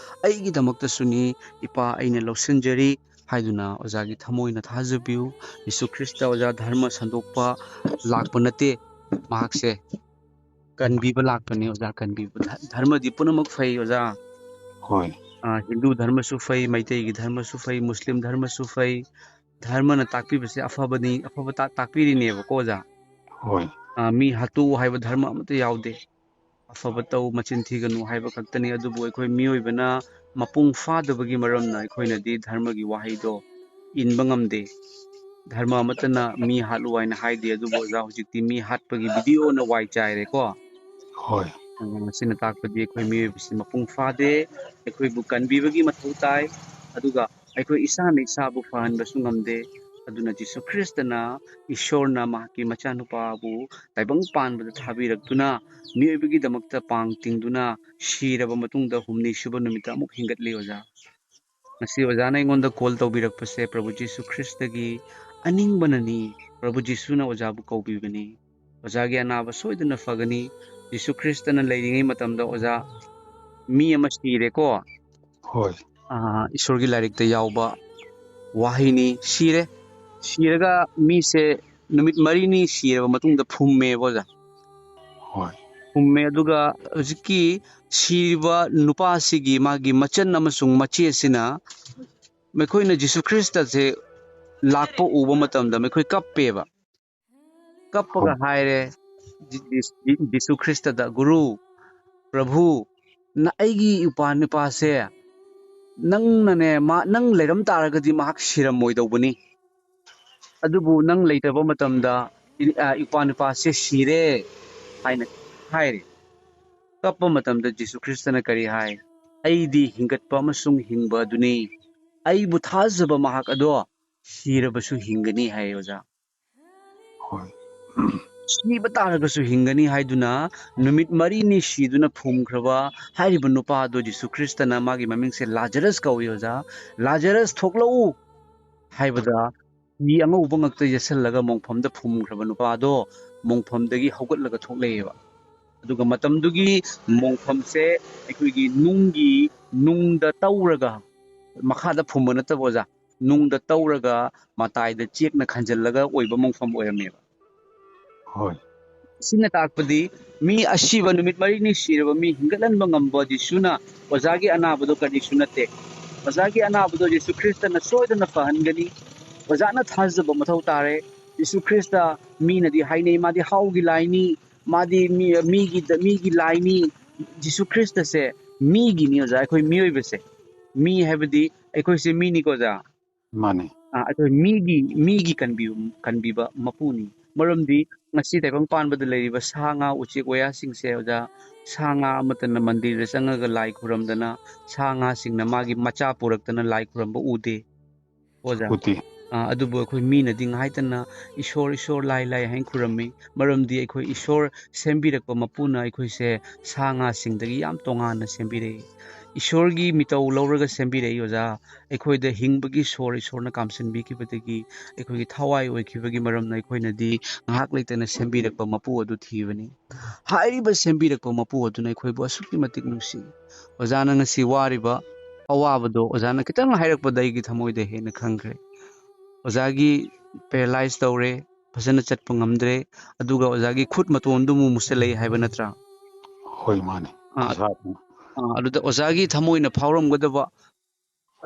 ꯑꯩꯒꯤꯗꯃꯛꯇꯁꯨꯅꯤ꯫ ꯏꯄꯥ, ꯑꯩꯅ ꯂꯧꯁꯤꯟꯖꯔꯤ ꯍꯥꯏꯗꯨꯅ ꯑꯣꯖꯥꯒꯤ ꯊꯃꯣꯏꯅ ꯊꯥꯖꯕꯤꯌꯨ꯫ ꯌꯤꯁꯨ ꯈ꯭ꯔꯤꯁꯇ, ꯑꯣꯖꯥ, ꯙꯔꯃ ꯁꯟꯗꯣꯛꯄ ꯂꯥꯛꯄ ꯅꯠꯇꯦ꯫ ꯃꯍꯥꯛꯁꯦ ꯀꯟꯕꯤꯕ ꯂꯥꯛꯄꯅꯤ, ꯑꯣꯖꯥ, ꯀꯟꯕꯤꯕ꯫ ꯙ-, ꯙꯔꯃꯗꯤ ꯄꯨꯝꯅꯃꯛ ꯐꯩ, ꯑꯣꯖꯥ꯫ ꯍꯣꯏ꯫ ꯑ, ꯍꯤꯟꯗꯨ ꯙꯔꯃꯁꯨ ꯐꯩ, ꯃꯩꯇꯩꯒꯤ ꯙꯔꯃꯁꯨ ꯐꯩ, ꯃꯨꯁꯂꯤꯝ ꯙꯔꯃꯁꯨ ꯐꯩ꯫ ꯙꯔꯃꯅ ꯇꯥꯛꯄꯤꯕꯁꯦ ꯑꯐꯕꯅꯤ, ꯑꯐꯕ ꯇꯥ-, ꯇꯥꯛꯄꯤꯔꯤꯅꯦꯕꯀꯣ, ꯑꯣꯖꯥ꯫ ꯍꯣꯏ꯫ ꯑ, ꯃꯤ ꯍꯥꯠꯇꯣꯛꯎ ꯍꯥꯏꯕ ꯙꯔꯃ ꯑꯃꯠꯇ ꯌꯥꯎꯗꯦ꯫ ꯑꯐꯕ ꯇꯧ, ꯃꯆꯤꯟ ꯊꯤꯒꯅꯨ ꯍꯥꯏꯕ ꯈꯛꯇꯅꯤ꯫ ꯑꯗꯨꯕꯨ ꯑꯩꯈꯣꯏ ꯃꯤꯑꯣꯏꯕꯅ ꯃꯄꯨꯡ ꯐꯥꯗꯕꯒꯤ ꯃꯔꯝꯅ ꯑꯩꯈꯣꯏꯅꯗꯤ ꯙꯔꯃꯒꯤ ꯋꯥꯍꯩꯗꯣ ꯏꯟꯕ ꯉꯝꯗꯦ꯫ ꯙꯔꯃ ꯑꯃꯠꯇꯅ ꯃꯤ ꯍꯥꯠꯂꯨ ꯍꯥꯏꯅ ꯍꯥꯏꯗꯦ, ꯑꯗꯨꯕꯨ ꯑꯣꯖꯥ, ꯍꯧꯖꯤꯛꯇꯤ ꯃꯤ ꯍꯥꯠꯄꯒꯤ ꯚꯤꯗꯤꯑꯣꯅ ꯋꯥꯏ ꯆꯥꯏꯔꯦꯀꯣ꯫ ꯍꯣꯏ꯫ ꯑ, ꯃꯁꯤꯅ ꯇꯥꯛꯄꯗꯤ ꯑꯩꯈꯣꯏ ꯃꯤꯑꯣꯏꯕꯁꯤ ꯃꯄꯨꯡ ꯐꯥꯗꯦ, ꯑꯩꯈꯣꯏꯕꯨ ꯀꯟꯕꯤꯕꯒꯤ ꯃꯊꯧ ꯇꯥꯏ, ꯑꯗꯨꯒ ꯑꯩꯈꯣꯏ ꯏꯁꯥꯅ ꯏꯁꯥꯕꯨ ꯐꯍꯟꯕꯁꯨ ꯉꯝꯗꯦ꯫ ꯑꯗꯨꯅ ꯖꯤꯁꯨ ꯈ꯭ꯔꯤꯁꯇꯅ, ꯏꯁꯣꯔꯅ ꯃꯍꯥꯛꯀꯤ ꯃꯆꯥꯅꯨꯄꯥꯕꯨ ꯇꯥꯏꯕꯪ ꯄꯥꯟꯕꯗ ꯊꯥꯕꯤꯔꯛꯇꯨꯅ, ꯃꯤꯑꯣꯏꯕꯒꯤꯗꯃꯛꯇ ꯄꯥꯡ ꯇꯤꯡꯗꯨꯅ, ꯁꯤꯔꯕ ꯃꯇꯨꯡꯗ ꯍꯨꯝꯅꯤ ꯁꯨꯕ ꯅꯨꯃꯤꯠꯇ ꯑꯃꯨꯛ ꯍꯤꯡꯒꯠꯂꯤ, ꯑꯣꯖꯥ꯫ ꯉꯁꯤ ꯑꯣꯖꯥꯅ ꯑꯩꯉꯣꯟꯗ ꯀꯣꯜ ꯇꯧꯕꯤꯔꯛꯄꯁꯦ ꯄ꯭ꯔꯚꯨ ꯖꯤꯁꯨ ꯈ꯭ꯔꯤꯁꯇꯒꯤ ꯑꯅꯤꯡꯕꯅꯅꯤ꯫ ꯄ꯭ꯔꯚꯨ ꯖꯤꯁꯨꯅ ꯑꯣꯖꯥꯕꯨ ꯀꯧꯕꯤꯕꯅꯤ꯫ ꯑꯣꯖꯥꯒꯤ ꯑꯅꯥꯕ ꯁꯣꯏꯗꯅ ꯐꯒꯅꯤ꯫ ꯖꯤꯁꯨ ꯈ꯭ꯔꯤꯁꯇꯅ ꯂꯩꯔꯤꯉꯩ ꯃꯇꯝꯗ, ꯑꯣꯖꯥ, ꯃꯤ ꯑꯃ ꯁꯤꯔꯦꯀꯣ꯫ ꯍꯣꯏ꯫ ꯑꯥ, ꯏꯁꯣꯔꯒꯤ ꯂꯥꯏꯔꯤꯛꯇ ꯌꯥꯎꯕ ꯋꯥꯍꯩꯅꯤ꯫ ꯁꯤꯔꯦ꯫ ꯁꯤꯔꯒ ꯃꯤꯁꯦ ꯅꯨꯃꯤꯠ ꯃꯔꯤꯅꯤ ꯁꯤꯔꯕ ꯃꯇꯨꯡꯗ ꯐꯨꯝꯃꯦꯕ, ꯑꯣꯖꯥ꯫ ꯍꯣꯏ꯫ ꯐꯨꯝꯃꯦ, ꯑꯗꯨꯒ ꯍꯧꯖꯤꯛꯀꯤ ꯁꯤꯔꯤꯕ ꯅꯨꯄꯥꯁꯤꯒꯤ ꯃꯥꯒꯤ ꯃꯆꯟ ꯑꯃꯁꯨꯡ ꯃꯆꯦꯁꯤꯅ ꯃꯈꯣꯏꯅ ꯖꯤꯁꯨ ꯈ꯭ꯔꯤꯁꯇꯁꯦ ꯂꯥꯛꯄ ꯎꯕ ꯃꯇꯝꯗ ꯃꯈꯣꯏ ꯀꯞꯄꯦꯕ꯫ ꯀꯞꯄꯒ ꯍꯣꯏ꯫ ꯍꯥꯏꯔꯦ ꯖꯤ-, ꯖꯤ-, ꯖꯤꯁꯨ ꯈ꯭ꯔꯤꯁꯇꯗ, "ꯒꯨꯔꯨ, ꯄ꯭ꯔꯚꯨ, ꯅ-, ꯑꯩꯒꯤ ꯏꯄꯥ ꯅꯨꯄꯥꯁꯦ ꯅꯪꯅꯅꯦ, ꯃꯥ, ꯅꯪ ꯂꯩꯔꯝ ꯇꯥꯔꯒꯗꯤ ꯃꯍꯥꯛ ꯁꯤꯔꯝꯃꯣꯏꯗꯧꯕꯅꯤ꯫ ꯑꯗꯨꯕꯨ ꯅꯪ ꯂꯩꯇꯕ ꯃꯇꯝꯗ ꯏ-, ꯑ, ꯏꯄ꯭ꯋꯥ ꯅꯨꯄꯥꯁꯦ ꯁꯤꯔꯦ ꯍꯥꯏꯅ ꯍꯥꯏꯔꯦ꯫ ꯀꯞꯄ ꯃꯇꯝꯗ ꯖꯤꯁꯨ ꯈ꯭ꯔꯤꯁꯇꯅ ꯀꯔꯤ ꯍꯥꯏ? "ꯑꯩꯗꯤ ꯍꯤꯡꯒꯠꯄ ꯑꯃꯁꯨꯡ ꯍꯤꯡꯕ ꯑꯗꯨꯅꯤ꯫ ꯑꯩꯕꯨ ꯊꯥꯖꯕ ꯃꯍꯥꯛ ꯑꯗꯣ ꯁꯤꯔꯕꯁꯨ ꯍꯤꯡꯒꯅꯤ" ꯍꯥꯏ, ꯑꯣꯖꯥ꯫ ꯍꯣꯏ꯫ ꯁꯤꯕ ꯇꯥꯔꯒꯁꯨ ꯍꯤꯡꯒꯅꯤ ꯍꯥꯏꯗꯨꯅ ꯅꯨꯃꯤꯠ ꯃꯔꯤꯅꯤ ꯁꯤꯗꯨꯅ ꯐꯨꯝꯈ꯭ꯔꯕ ꯍꯥꯏꯔꯤꯕ ꯅꯨꯄꯥ ꯑꯗꯣ ꯖꯤꯁꯨ ꯈ꯭ꯔꯤꯁꯇꯅ ꯃꯥꯒꯤ ꯃꯃꯤꯡꯁꯦ ꯂꯥꯖꯔꯁ ꯀꯧꯏ, ꯑꯣꯖꯥ꯫ "ꯂꯥꯖꯔꯁ, ꯊꯣꯛꯂꯛꯎ" ꯍꯥꯏꯕꯗ ꯐꯤ ꯑꯉꯧꯕ ꯉꯛꯇ ꯌꯦꯠꯁꯜꯂꯒ ꯃꯣꯡꯐꯝꯗ ꯐꯨꯝꯈ꯭ꯔꯕ ꯅꯨꯄꯥꯗꯣ ꯃꯣꯡꯐꯝꯗꯒꯤ ꯍꯧꯒꯠꯂꯒ ꯊꯣꯛꯂꯛꯑꯦꯕ꯫ ꯑꯗꯨꯒ ꯃꯇꯝꯗꯨꯒꯤ ꯃꯣꯡꯐꯝꯁꯦ ꯑꯩꯈꯣꯏꯒꯤ ꯅꯨꯡꯒꯤ, ꯅꯨꯡꯗ ꯇꯧꯔꯒ, ꯃꯈꯥꯗ ꯐꯨꯝꯕ ꯅꯠꯇꯕ, ꯑꯣꯖꯥ, ꯅꯨꯡꯗ ꯇꯧꯔꯒ ꯃꯇꯥꯏꯗ ꯆꯦꯛꯅ ꯈꯟꯖꯜꯂꯒ ꯑꯣꯏꯕ ꯃꯣꯡꯐꯝ ꯑꯣꯏꯔꯝꯃꯦꯕ꯫ ꯍꯣꯏ꯫ ꯁꯤꯅ ꯇꯥꯛꯄꯗꯤ ꯃꯤ ꯑꯁꯤꯕ, ꯅꯨꯃꯤꯠ ꯃꯔꯤꯅꯤ ꯁꯤꯔꯕ ꯃꯤ ꯍꯤꯡꯒꯠꯍꯟꯕ ꯉꯝꯕ ꯖꯤꯁꯨꯅ ꯑꯣꯖꯥꯒꯤ ꯑꯅꯥꯕꯗꯣ ꯀꯔꯤꯁꯨ ꯅꯠꯇꯦ꯫ ꯑꯣꯖꯥꯒꯤ ꯑꯅꯥꯕꯗꯣ ꯖꯤꯁꯨ ꯈ꯭ꯔꯤꯁꯇꯅ ꯁꯣꯏꯗꯅ ꯐꯍꯟꯒꯅꯤ꯫ ꯑꯣꯖꯥꯅ ꯊꯥꯖꯕ ꯃꯊꯧ ꯇꯥꯔꯦ꯫ ꯖꯤꯁꯨ ꯈ꯭ꯔꯤꯁꯇ, ꯃꯤꯅꯗꯤ ꯍꯥꯏꯅꯩ, "ꯃꯥꯗꯤ ꯍꯥꯎꯒꯤ ꯂꯥꯏꯅꯤ, ꯃꯥꯗꯤ ꯃꯤ, ꯃꯤꯒꯤ, ꯃꯤꯒꯤ ꯂꯥꯏꯅꯤ"꯫ ꯖꯤꯁꯨ ꯈ꯭ꯔꯤꯁꯇꯁꯦ ꯃꯤꯒꯤꯅꯤ, ꯑꯣꯖꯥ, ꯑꯩꯈꯣꯏ ꯃꯤꯑꯣꯏꯕꯁꯦ꯫ ꯃꯤ ꯍꯥꯏꯕꯗꯤ ꯑꯩꯈꯣꯏꯁꯦ ꯃꯤꯅꯤꯀꯣ, ꯑꯣꯖꯥ꯫ ꯃꯥꯅꯦ꯫ ꯑꯥ, ꯑꯩꯈꯣꯏ ꯃꯤꯒꯤ, ꯃꯤꯒꯤ ꯀꯟꯕꯤꯕ, ꯀꯟꯕꯤꯕ ꯃꯄꯨꯅꯤ꯫ ꯃꯔꯝꯗꯤ ꯉꯁꯤ ꯇꯥꯏꯕꯪ ꯄꯥꯟꯕꯗ ꯂꯩꯔꯤꯕ ꯁꯥ ꯉꯥ, ꯎꯆꯦꯛ ꯋꯥꯌꯥꯁꯤꯡꯁꯦ, ꯑꯣꯖꯥ, ꯁꯥ ꯉꯥ ꯑꯃꯠꯇꯅ ꯃꯟꯗꯤꯔꯗ ꯆꯪꯉꯒ ꯂꯥꯏ ꯈꯨꯔꯝꯗꯅ, ꯁꯥ ꯉꯥꯁꯤꯡꯅ ꯃꯥꯒꯤ ꯃꯆꯥ ꯄꯨꯔꯛꯇꯅ ꯂꯥꯏ ꯈꯨꯔꯝꯕ ꯎꯗꯦ꯫ ꯑꯣꯖꯥ꯫ ꯎꯗꯦ꯫ ꯑꯥ, ꯑꯗꯨꯕꯨ ꯑꯩꯈꯣꯏ ꯃꯤꯅꯗꯤ ꯉꯥꯏꯇꯅ "ꯏꯁꯣꯔ, ꯏꯁꯣꯔ, ꯂꯥꯏ, ꯂꯥꯏ" ꯍꯥꯏꯅ ꯈꯨꯔꯝꯃꯤ꯫ ꯃꯔꯝꯗꯤ ꯑꯩꯈꯣꯏ ꯏꯁꯣꯔ ꯁꯦꯝꯕꯤꯔꯛꯄ ꯃꯄꯨꯅ ꯑꯩꯈꯣꯏꯁꯦ ꯁꯥ ꯉꯥꯁꯤꯡꯗꯒꯤ ꯌꯥꯝ ꯇꯣꯉꯥꯟꯅ ꯁꯦꯝꯕꯤꯔꯛꯏ꯫ ꯏꯁꯣꯔꯒꯤ ꯃꯤꯇꯧ ꯂꯧꯔꯒ ꯁꯦꯝꯕꯤꯔꯛꯏ, ꯑꯣꯖꯥ꯫ ꯑꯩꯈꯣꯏꯗ ꯍꯤꯡꯕꯒꯤ ꯁꯣꯔ ꯏꯁꯣꯔꯅ ꯀꯥꯝꯁꯤꯟꯕꯤꯈꯤꯕꯗꯒꯤ ꯑꯩꯈꯣꯏꯒꯤ ꯊꯋꯥꯏ ꯑꯣꯏꯈꯤꯕꯒꯤ ꯃꯔꯝꯅ ꯑꯩꯈꯣꯏꯅꯗꯤ ꯉꯥꯏꯍꯥꯛ ꯂꯩꯇꯅ ꯁꯦꯝꯕꯤꯔꯛꯄ ꯃꯄꯨ ꯑꯗꯨ ꯊꯤꯕꯅꯤ꯫ ꯍꯥꯏꯔꯤꯕ ꯁꯦꯝꯕꯤꯔꯛꯄ ꯃꯄꯨ ꯑꯗꯨꯅ ꯑꯩꯈꯣꯏꯕꯨ ꯑꯁꯨꯛꯀꯤ ꯃꯇꯤꯛ ꯅꯨꯡꯁꯤ꯫ ꯑꯣꯖꯥꯅ ꯉꯁꯤ ꯋꯥꯔꯤꯕ ꯑꯋꯥꯕꯗꯣ ꯑꯣꯖꯥꯅ ꯈꯤꯇꯪ ꯍꯥꯏꯔꯛꯄꯗ ꯑꯩꯒꯤ ꯊꯃꯣꯏꯗ ꯍꯦꯟꯅ ꯈꯪꯈ꯭ꯔꯦ꯫ ꯑꯣꯖꯥꯒꯤ ꯄꯦꯔꯥꯂꯥꯏꯁ ꯇꯧꯔꯦ, ꯐꯖꯅ ꯆꯠꯄ ꯉꯝꯗ꯭ꯔꯦ, ꯑꯗꯨꯒ ꯑꯣꯖꯥꯒꯤ ꯈꯨꯠ ꯃꯇꯣꯟꯗꯨ ꯑꯃꯨꯛ ꯃꯨꯁꯜꯂꯛꯏ ꯍꯥꯏꯕ ꯅꯠꯇ꯭ꯔꯥ? ꯍꯣꯏ, ꯃꯥꯅꯦ꯫ ꯑꯥ, ꯑꯣꯖꯥ꯫ ꯑꯥ, ꯑꯗꯨꯗ ꯑꯣꯖꯥꯒꯤ ꯊꯃꯣꯏꯅ ꯐꯥꯎꯔꯝꯒꯗꯕ,